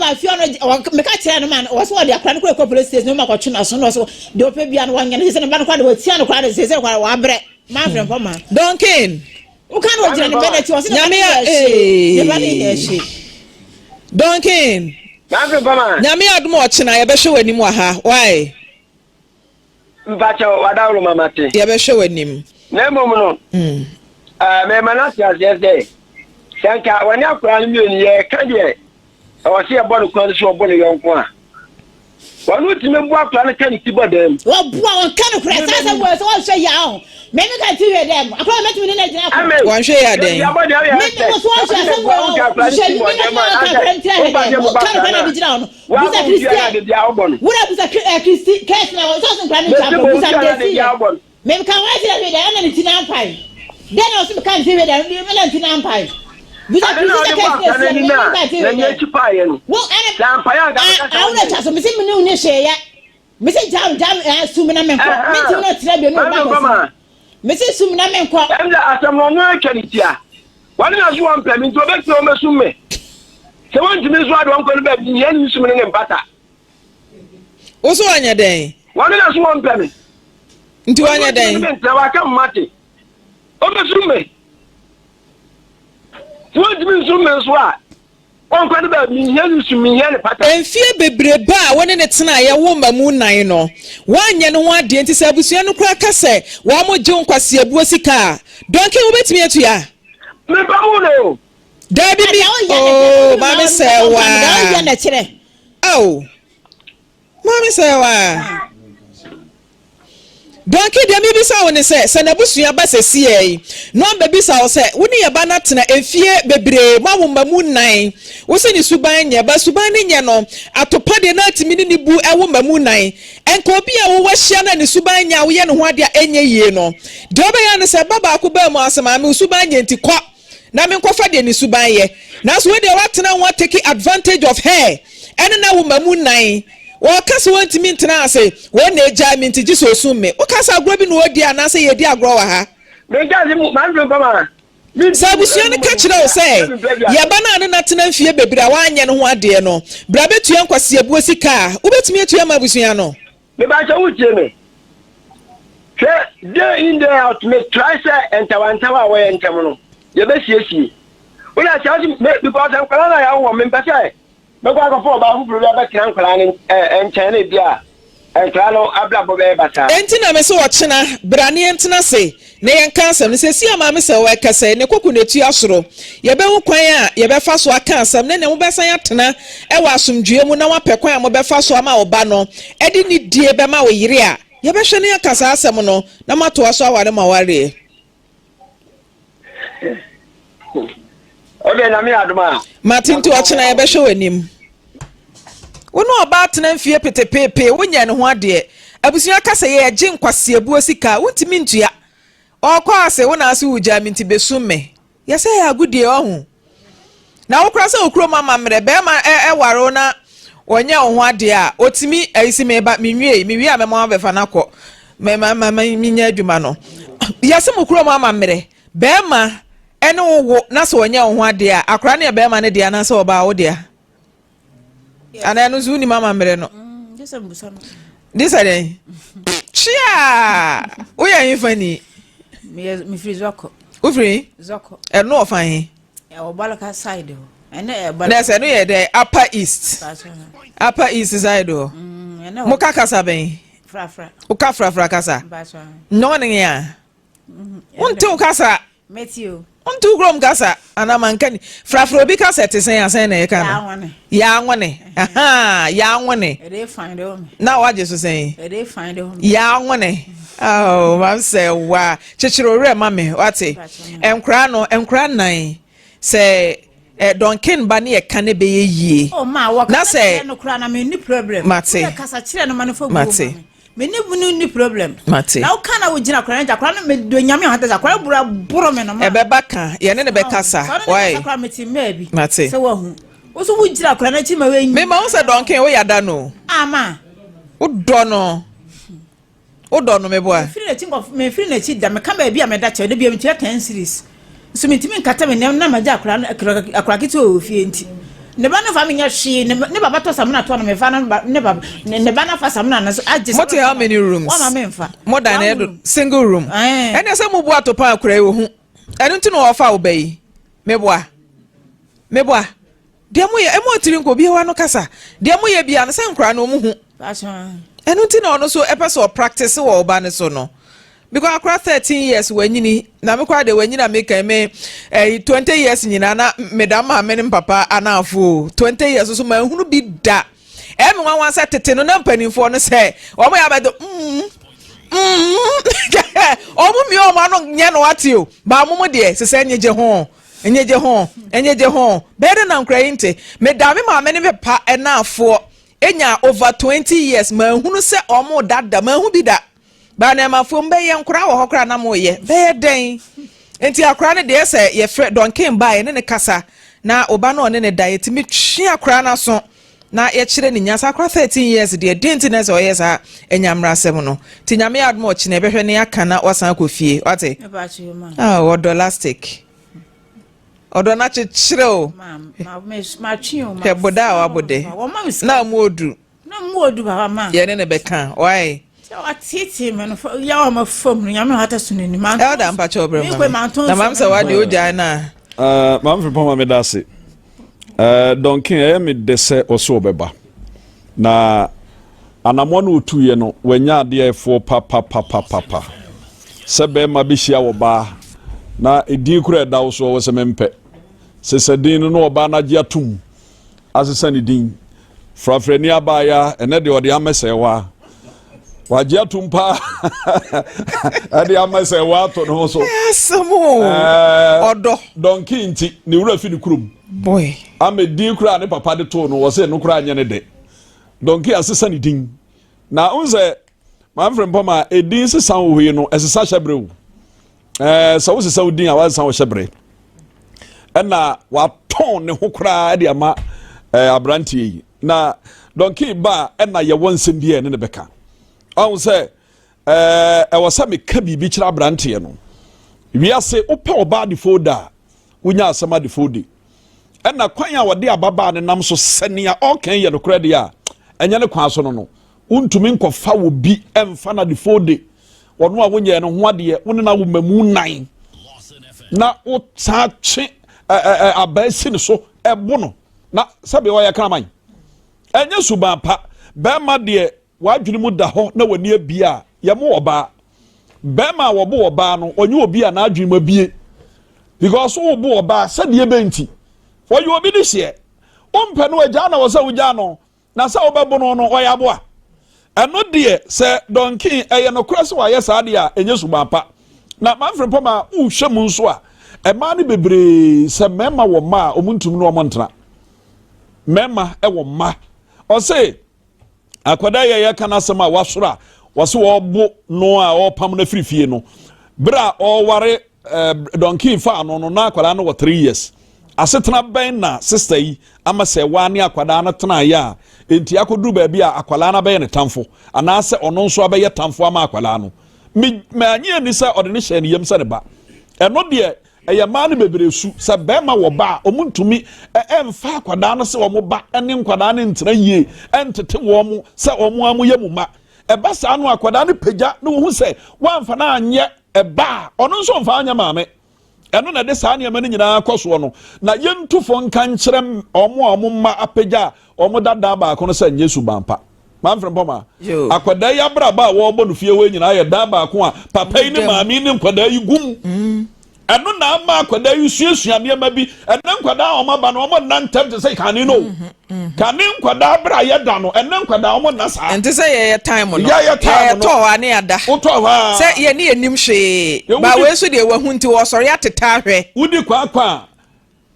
ɛba fie ɔno wɔn meka kyerɛ no ma no wɔsɛ wɔde akora no kɔ ekɔ police station na wɔn akɔtwe n'aso na wɔsɛ deɛ ɔpɛ bia no wɔnyɛ no sɛ ne ba no kora de wɔtia no kora de sɛ sɛ kora wɔabrɛ maa frɛmpa ma. Duncan. Woka na ogyina ne ba n'akyi ɔsɛ ne ba Nyame no a yɛ hwee. Ne ba no yɛ ee. hwee. Duncan. Nyame adom a ɔkyena yɛbɛhwɛ w'anim wɔ ha why? Mpakyɛw wadaworo ma mate. Yɛbɛhwɛ w'anim. Na mmom no, mm. uh, mema no ate aseɛ sɛ sɛ nka wɔne akwaraa no mmienu yɛka deɛ Ɛwɔ sɛ yɛbɔ no kwan so ɔbɔ ne yɔnko a, ɔno tumi boa akwadaa no ka ne ti bɔ dam. Wɔboa wɔn ka no korɛ saa sɛ wɔ sɛ wɔnhwɛ yɛ ahɔ mɛmi ka ti hwɛ dɛm akwadaa mɛtumi ne na gyina kɔ. Wɔnhwɛ yɛ adɛn. Mɛmi wɔ so wɔnhwɛ sɛ wɔ hwɛ mi mɛtumi aka korɛ ntina hwɛ dɛm ka no korɛ na de gyina hɔ no busa kristi wura busa kristi kɛse na wɔ sɔsɔ nkwadaa ne nkyɛn busa de si yɛ. Meka ho akyerɛ hwee dɛ ɛna ne ti n'ampae. Dɛn na ɔso meka ne ti hwee dɛ ɛna ne ti n'ampae. Bisa Ade na bisa ɔde kɛ bɔ ɛsɛ akora ɛsi n'anim ɛna a meka ti hwee n'ani dɛ. akyi paeɛ no, Wo ɛna sɛ ampaeɛ a anka bɛka sɛ a wonyɛ. awona twa so mese mene wo ne hwee yɛ. Mese gya gya eh, sum na menkɔ. Mentimi Ɛhɛn, no tra bio ne wo Maame ba Nkwama, kwasi. Mese sum na menkɔ. ɛm sɛ asɛm no ɔno atwa ne ti a, wɔne na so wɔmpɛ me nti wɔbɛtumi wɔbɛsum me. Sɛ wɔntumi nso ade wɔnkɔ no baabi, hia ne sum ne ne mpata. Wo so wanyɛ dɛn? Wɔne na so wɔmpɛ me. Nti wanyɛ dɛn? Wɔntumi ne me ntra, waka mmate. Wɔbɛsum me. Sɛ wɔntumi nsum me nso a, wɔnkɔ no baabi, mehia ne sum, mehia ne pata. Mfeɛ bebrebe a wo ne no tenaeɛ wo mma mu nnan no, woanyɛ ne ho adeɛ nti sɛ abusua no koraa ka sɛ wɔgye wo nkwaseabuo sika a, Donkey wobɛtumi atua? Mempa mu no o. Daabi mi, oo, maame sɛɛwaa. Ao, maame sɛɛwaa. Donkey, deɛ mebisa wo ne sɛ, sɛ n'abusua ba sɛsiɛ yi, na ɔbɛbisa wo sɛ, wo ne yɛ ba no atena mfie bebree, moawo mma mu nnan, wo se ne suban nyɛ, ba suban no nyɛ no, atopa deɛ na atumi ne ne bu ɛwo mma mu nnan, ɛnka obi a wowɔ ahyia no a ne suban nyɛ a woyɛ ne ho adeɛ a ɛnyɛ yie no, deɛ wobɛyɛ ne sɛ, ba baako baa mu a, ɔse maame wo suban nyɛ nti kɔ. na menkɔfa deɛ ne suban yɛ. Nanso wei deɛ woatena ho atake advantage of her ɛne na wo mma mu nnan. Wɔka sɛ wɔntumi ntena ase, wɔn na agyae me nti gye sɛ ɔsum me. Woka sɛ agorɔ bi na wɔredi anaasɛ yɛredi agorɔ wɔ ha? Menka sɛ mu, maame mfa ma. Sɛ abusua no ka kyerɛ wo sɛ yɛ ba no a ne no atena mfeɛ bebree a woanyɛ ne ho adeɛ no, bra bɛtua nkwaseabuo sika a, wobɛtumi atua ama abusua no? Mebakyɛ wo tie me. Hwɛ day in day out me try sɛ ntawantawa a wɔyɛ ntɛm no yɛbɛsiesie. Wona sɛ ɔsi me because nkwadaa no a yɛawo wɔn mempɛ sɛ mɛkɔ akɔfa ɔbaa foforɔ bi abɛtena nkwadaa no nkyɛn na ebi a nkwadaa no abrabɔ bɛyɛ basaa. Enti na mese ɔkyena bra ne yɛntena ase na yɛnka asɛm no. Seesei a Maame Sɛwa rekasa yi, ne koko na etua soro. Yɛbɛhu kwan a yɛbɛfa so aka asɛm ne nea mobɛsan atena wɔ asomdwoeɛ mu na woapɛ kwan a mobɛfa so ama wo ba no de nidie bɛma wo yere a, yɛbɛhwɛ na yɛaka saa asɛm no na moatoa so aware mo awareɛ. Ɔdeɛ Nyame yɛ adom a. Mate nti ɔkyena yɛbɛhwɛ w'anim. Wo ne ɔbaa tena mfie petepeepee wonyɛɛ ne ho adeɛ. Abusua ka sɛ yɛgye nkwaseabuo sika a wontumi ntua. Ɔɔkɔ ase wo na ase wogyaa me nti bɛsum me. Yɛsɛ ɛyɛ agodie ɔho. Na wo koraa sɛ wo kurom amammerɛ bɛrima ɛware wo na ɔnyɛ wo ho adeɛ a ɔtumi ayi si meba menwiei mewie a mɛma wabɛfa no akɔ mɛma mɛma menya adwuma no. Yɛsɛ mo kurom amammerɛ bɛrima ɛne wo wo na sɛ ɔnyɛ wo ho adeɛ a akwadaa no yɛ bɛrima no deɛ anaasɛ ɔbaa wo dea. Anaa ɛno nso wonim amammerɛ no. De sɛ dɛn? Kyia! Woyɛ hefa ni? Mefiri Zɔkɔ. Wofiri? Zɔkɔ. Ɛno ɔfa he? Ɛwɔ Balaka side hɔ. Ɛne ɛ Balaka. Na sɛ ɛno yɛ dɛ Upper East. Upper East side hɔ. Mm, Moka kasa bɛn? Frafra. Woka frafra kasa? Nnɔɔ a. Wonte wo kasa. Mete o. Wonte wo kurom kasa anaa manka ni. Frafra obi kasa ɛte sɛn asɛn na ɛka no. Yaa nwene. Ahaa yaa nwene. Ɛde fan de home. Na wagye so sɛn. Ɛde fan de home. Yaa nwene. Oh, mam sɛ wa kyekyere owurɛ ma me wate. Nkora no nkora nan sɛ eh, Duncan ba ne ɛka ne bɛyɛ yie. Oh ma wɔ kasa kyerɛ no koraa na me ni problem. Mate. Kasa kyerɛ no ma no fa guo ma Mate. me. Me ne no nni problem. Mate. Na woka na wogyina akora no akora no medɔ nyame ɔhata sɛ akora bura boro me no ma. Ɛbɛba ka yɛne ne bɛkasa. Sɛ ɔne ne Why? kasa koraa mete mmaa bi. Mate. Sɛ wahu. Wo so wogyina akora no akyi ma woanyi. Mema wo sɛ dɔnken woyɛ ada no. Ama. Wodɔ no. Wodɔ no meboa. Mefiri n'akyi nkɔ mefiri n'akyi da meka baabi a meda kyɛ da bia metua 10 series. Nso mentumi nkata me nneɛma na magya akora no akora ketewa wɔ fie nti. Ne ba no fa menyɛ hwee ne ne baba tɔ samina toɔ no mefa no ne baba ne ba no afa samina no so agye Mote how many rooms? Wama memfa. Mo dan na ɛdo single room. Ɛnna sɛ mo bu atopa akora yi ohu. Ɛno nti na ɔfa wo ba yi. Meboa. Meboa. Deɛ moyɛ ɛmu atiri nko obiara no kasa. Deɛ moyɛ bia no sɛ nkora no ɔmo hu. Ɛno nti na ɔno so ɛpɛ sɛ ɔpractice wɔ ɔba no so no. Because akora 13 years wanyini na me koraa deɛ wanyini a meka me eh, 20 years nyinaa na meda maame ne papa anaafo 20 years so manhunu bi da. Ɛyɛ me nwanwa sɛ tete no na mpanimfoɔ no sɛ wɔn yɛ abɛdo mm mm wɔn mmea wɔn ano nyɛ no ate o baa wɔn deɛ sesɛ nyegye ho nyegye ho nyegye ho bɛyɛ dɛ na nkora yi nte meda me maame ne me papa ɛnaafoɔ enya over 20 years manhunu sɛ wɔn dada manhu bi da. Baa na ɛmafoɔ mu bɛyɛ nkoraa wɔ hɔ koraa na moyɛ bɛyɛ dɛn nti akoraa no deɛ sɛ yɛfrɛ dɔnken baa yɛne ne kasa na ɔba no ɔne ne da yɛtumi twe akoraa no aso na yɛkyerɛ ne nyansa akora 13 years deɛ deɛ nti na sɛ ɔyɛ saa anyammerasɛm no nti nyame adom ɔkyena yɛbɛhwɛ ne aka na wasan akɔ fie wate ah, ɔdɔ lastic ɔdɔ no akyekyerɛ o hwɛ boda a wabodɛ na mu odu Na mu odu papa ma. Yɛne no bɛka why. Sɛ wateetee me no yaw a mafa mu no nyame na wata so n'anim. Elder mpakyɛ ɔbrɛ ma me. Na mam sɛ wade ogyae no a. Uh, Maame Frimpong ma meda ase. Uh, Donkin ɛyɛ me dɛ sɛ ɔsɛ ɔbɛba. Na anamoa no ɔtuiɛ no wanya adeɛ ɛfoɔ papapapapa. Sɛ bɛrima bɛhyia wɔ baa na ɛdin kora ɛda wo so ɔwɔ sɛ mempɛ. Sɛ sɛ din no na ɔbaa no agye atom asesa ne din. Frafrani abaayaa, ɛnɛ deɛ ɔde amɛsɛwa. Wagye atum paa ɛde amɛsɛwa ato ne ho so. Asɛm o, ɔdɔ. Dɔnki nti, ne wura fi ne kurom. Boy. Ama din koraa ne papa de too no, wɔ sɛ no koraa nyɛ ne dɛ. Dɔnki asesa ne din. Na n sɛ, Maame Frimpong a edin sesa wɔ hɔ yi no, ɛsesa hyɛbrɛ o. Ɛɛ sɛ wosesa wo din a wasesa wo hyɛbrɛ. Ɛna watɔn ne ho koraa de ama ɛɛ aberanteɛ yi. Na dɔnke ba a ɛna yɛwɔ nsɛm bi a ɛne ne bɛka. Ɔho sɛ ɛɛ ɛwɔ sɛ meka biribi kyerɛ aberanteɛ no. Wiase wopɛ ɔbaa de fo da a wonya asɛm ade fo de. Ɛna kwan a wɔde ababaa no nam so sɛnea ɔka yɛ nokorɛ deɛ a ɛnyɛ ne kwan so no no. Wontumi nkɔfa wɔ bi ɛmfa no ade fo de. Ɔno a wonyɛɛ ne ho adeɛ, wo ne no awo mmamu nan na wosan twe abaa si ne so ɛbo no na sɛbi ɔyɛ kraman. Ɛnyɛ suban pa. Bɛrima deɛ w'adwene mu da hɔ na w'ani abie a yɛmo ɔbaa. Bɛrima a wɔbo ɔbaa no ɔnyɛ obi a n'adwene mu abie because wobo ɔbaa sɛdeɛ bɛnti ɔyɛ obi de hyeɛ. Wompɛ no agyaa na wɔ sɛ wogyaa no. Na sɛ wobɛbo no no, ɔyɛ aboa. Ɛno deɛ, sɛ dɔnken, ɛyɛ nokorɛ sɛ wayɛ saa deɛ a, ɛnyɛ suban pa. Na Manfred Pɔma, wohwɛ mu nso a, mmaa no bebree, sɛ mmarima wɔ mma a, wɔntumi ne wɔn ntena. Mmarima wɔ mma. Ɔse, akwadaa yi a yɛka n'asɛm a wasoro a wɔse wɔbo no a ɔrepam no afiri fie no, berɛ a ɔreware eh, dɔnken faa no no, na akwadaa no wɔ 3 years. Asetena bɛn na sista yi ama sɛ waa ne akwadaa no tenaeɛ a enti akɔduru baabi a akwadaa no abɛyɛ ne tamfo anaasɛ ɔno nso abɛyɛ tamfo ama akwadaa no? Me, mannye anni sɛ ɔde no hyɛɛ ne yam sɛ ne ba. Ɛno deɛ, ɛyɛ mmaa no bebree su sɛ bɛrima wɔ ba a, wɔntumi mfa akwadaa no sɛ wɔn ba ne nkwadaa no ntena yie, ntete wɔn sɛ wɔn ara yɛ mu mma. Ɛba saa no akwadaa no pagya na wɔhu sɛ wɔamfa no anyɛ ɛba a, ɔno nso mfa anyɛ maame. Ɛno na ɛde saa nneɛma no nyinaa kɔ soɔ no. Na yɛntu fo nka nkyerɛ wɔn a wɔn mma apagya a wɔn da dan baako no sɛ nyɛ suban pa. Manfrɛ mpɔma. Akwadaa yi abrabɔ a wɔrebɔ no fie hɔ nyinaa yɛ dan baako a papa yi ne maame yi ne nkwadaa yi gum. Mm. Ɛno na ama akwadaa yi suasua nneɛma bi. Ɛnɛ nkwadaa a wɔn aba no wɔn nna ntɛm te sɛ kane no. Mm-hmm, mm-hmm. Kane nkwadaa bere a yɛda no ɛnɛ nkwadaa wɔn nna saa. Nte sɛ yɛyɛ time no. Yɛyɛ time no. Yɛtɔ hɔ a ne yɛada. Wotɔ hɔ a. Sɛ yɛne yɛnim hwee. Ba wei nso deɛ wahu nti wɔsɔre ateta ahwɛ. Wodi kwaakwa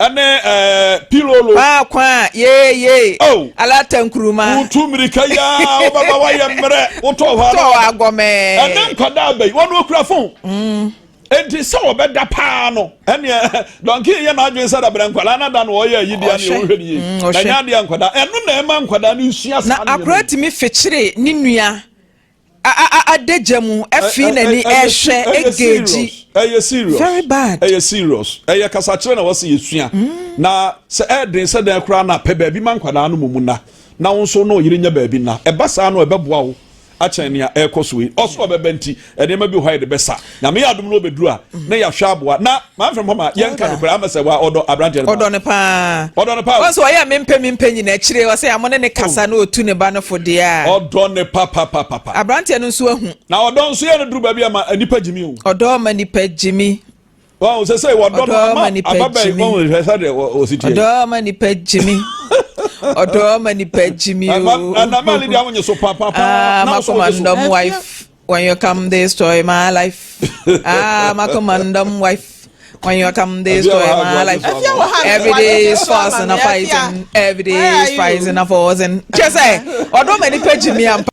ɛne ɛɛ pilolo. Kwaakwa yee yee. Oh. Alata nkuruma. Wotu mirika yaa wobɛba wayɛ mmerɛ wotɔ hɔ a. Tɔ hɔ agɔmɛɛ. Ɛnɛ nkwadaa bɛyi wɔn okura fon. Mm. Enti sɛ ɔbɛda paa no, ɛneɛ dɔnke yɛ n'adwene sɛ dabrɛ nkwadaa no ada na ɔyɛ ayi deɛ ne ɔhwɛ ne yie. Mm, na ɛnyɛ adeɛ nkwadaa ɛno na ɛma nkwadaa no nsua saa Na akwadaa tumi fekyere ne nua adagya mu ɛfi n'ani ɛhwɛ ɛgeegyi. Ɛyɛ serious. Very bad. Ɛyɛ serious. Ɛyɛ kasakyerɛ na wɔsi yɛsua. Mm. Na sɛ ɛɛden sɛ dɛn koraa na pɛ baabi ma nkwadaa no mu na na wo nso na ɔyere nya baabi na ɛba saa no ɛbɛboa wo. akyɛn nea ɛrekɔ so yi. Ɔso ɔbɛba nti, nneɛma bi wɔ hɔ a yɛde bɛsa. Nyame yɛ adom na ɔbɛduru a, na yɛahwɛ aboa. Na maame Frempɔma, ma yɛnka nokorɛ, ama sɛ wa ɔdɔ aberanteɛ no paa. Ɔdɔ no paa. Ɔdɔ no paa. Wɔn sɛ ɔyɛ mempɛ mempɛ nyina akyire, ɔsɛ amo ne ne kasa na ɔtu ne ba no fo deɛ a. Ɔdɔ ne papapapapa. Aberanteɛ no nso ahu. Na ɔdɔ nso yɛ no duru baabi a ma nipa gyimi o. Ɔdɔ ma nipa gyimi. Wɔn sɛ sɛ wɔdɔ no ama ababa yi wɔn hwɛ sɛ deɛ wɔsi tie. Ɔdɔ ma nipa gyimi. Ɔdɔ ma nipa gyimi o. Ɛna mɛ ali di awonye so pa pa pa. Ah, my commandom wife when you come destroy my life. Ah, my commandom wife. When you come destroy my life. Every day is fussing and fighting. Every day is fighting and fussing. Kyɛ sɛ ɔdɔ ma nipa gyimi ampa.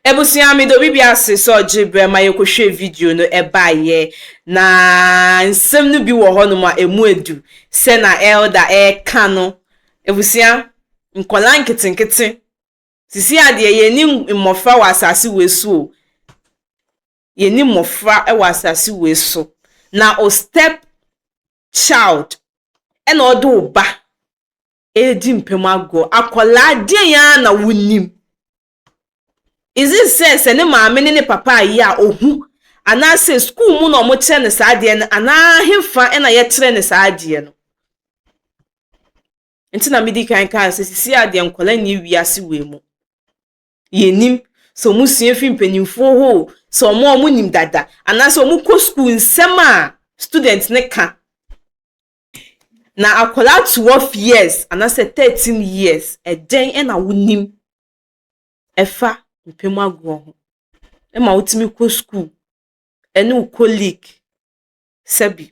Abusua meda obi bi ase sɛ ɔgye berɛ ma yɛkɔhwɛɛ video no ɛbaeɛ na nsɛm no bi wɔ hɔnom a ɛmu edu sɛ na elder ɛreka no abusua nkwadaa nketenkete sisi adeɛ yɛnni mmɔfra wɔ asase wei so o yɛnni mmɔfra wɔ asase wei so na o step child ɛna ɔde wo ba ɛredi mpam agorɔ akwadaa deɛn ara na wonim Is it sɛ sɛ ne maame ne ne papa ayɛ a ohu anaasɛ sukuu mu na wɔkyerɛ no saa adeɛ no anaa hefa na yɛkyerɛ no saa adeɛ no? Nti na medi kan kaa sɛ sisi adeɛ nkwadaa nni wiase wei mu. Yɛnim sɛ wɔn sua fi mpanimfoɔ hɔ o, sɛ wɔn a wɔn nim dada anaasɛ wɔn kɔ sukuu nsɛm a student ne ka. Na akwadaa 12 years anaasɛ 13 years ɛdɛn na wonim ɛfa mpam agorɔ ho ma wotumi kɔ sukuu ne wo colleague sɛbi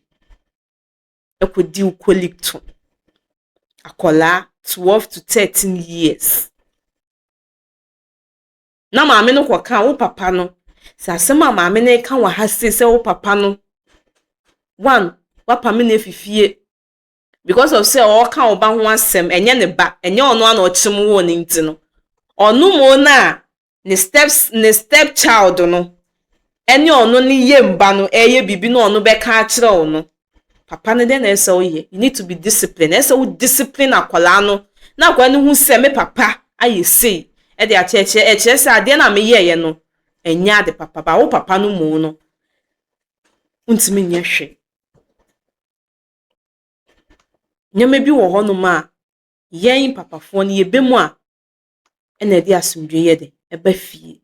kɔdi wo colleague to. Akwadaa 12 to 13 years. Na maame no kɔka wo papa no, sɛ asɛm a maame no reka wɔ ha sei sɛ wo papa no, one, wapame no afi fie because of sɛ ɔreka wo ba ho asɛm, ɛnyɛ ne ba, ɛnyɛ ɔno ara na ɔkyem woo no nti no, ɔno mo no a ne step ne step child no ɛne ɔno ne yam ba no ɛyɛ biribi na ɔno bɛka akyerɛ wo no, papa no dɛn na ɛsɛ woyɛ? You need to be disciplined. Ɛsɛ wo discipline akwadaa no na akwadaa no hu sɛ me papa ayɛ sei ɛde akyerɛkyerɛ ɛkyerɛ sɛ adeɛ no a meyɛeɛ no ɛnyɛ ade papa ba wo papa no mu no wontumi nyɛ hwee. Nneɛma bi wɔ hɔnom a yɛn papafoɔ no yɛbɛ mu a ɛna ɛde asomdwoe yɛ de ɛba fie.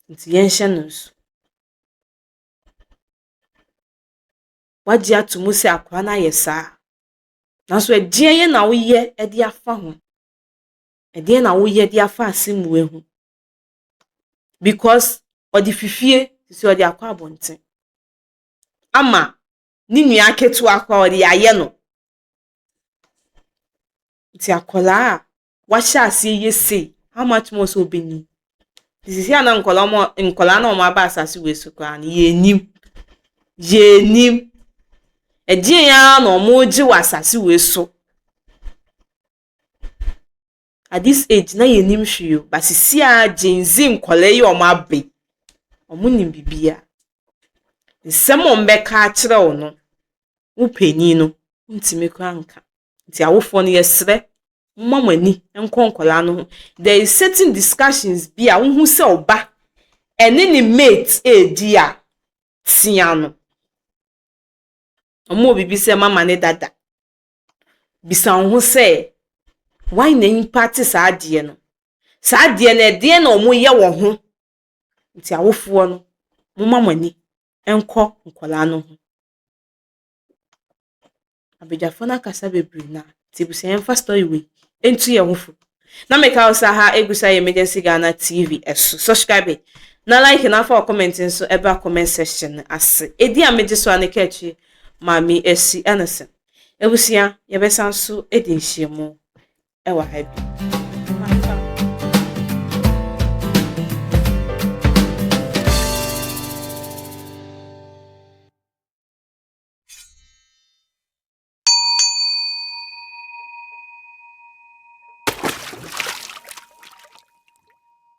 Nti yɛnhyɛ no nso. Wagye ato mu sɛ akwadaa no ayɛ saa. Nanso ɛdeɛn na woyɛ de afa ho? Ɛdeɛn na woyɛ de afa asɛm wei ho? Because ɔde fifie sisi ɔde akɔ abɔnten. Ama ne nua ketewa koraa ɔde ayɛ no. Nti akwadaa a wahyɛ aseɛ yɛ sei, how much more sɛ ɔbɛnyin? Sisi a na nkwadaa ɔmo nkwadaa na ɔmo aba asase wei so koraa no yɛnnim. Yɛnnim. Ɛdeɛn ara na ɔmo gye wɔ asase wei so. At this age na yɛnnim hwee o, but sisi a Gen Z nkwadaa yi a ɔmo aba yi, ɔmo nim biribiara. Nsɛm a ɔmo bɛka akyerɛ wo no, wo panin no, wontumi koraa nka. Nti awofoɔ no yɛsrɛ, momma mo ani nkɔ nkwadaa no ho. There is certain discussions bi a wohu sɛ ɔba ɛne ne mate edi a, tea no. Ɔmo wɔ biribi sɛ mama ne dada. Bisa wo ho sɛ, why na nyimpa te saa adeɛ no? Saa adeɛ no ɛdeɛn na ɔmo yɛ wɔ ho? Nti awofoɔ no, momma mo ani nkɔ nkwadaa no ho. Abadwafoɔ no akasa bebree na nti abusua yɛmfa story wei ntu yɛn ho fo. Na meka wo sɛ ha egu so ayɛ Emergency Ghana TV ɛso. Subscribe na like na afa wo comment nso ɛbra comment section no ase. Edi a megye so a ne ka akyi Maame Esi Anderson. Abusua yɛbɛsan so edi nhyiamu ɛwɔ ha bi.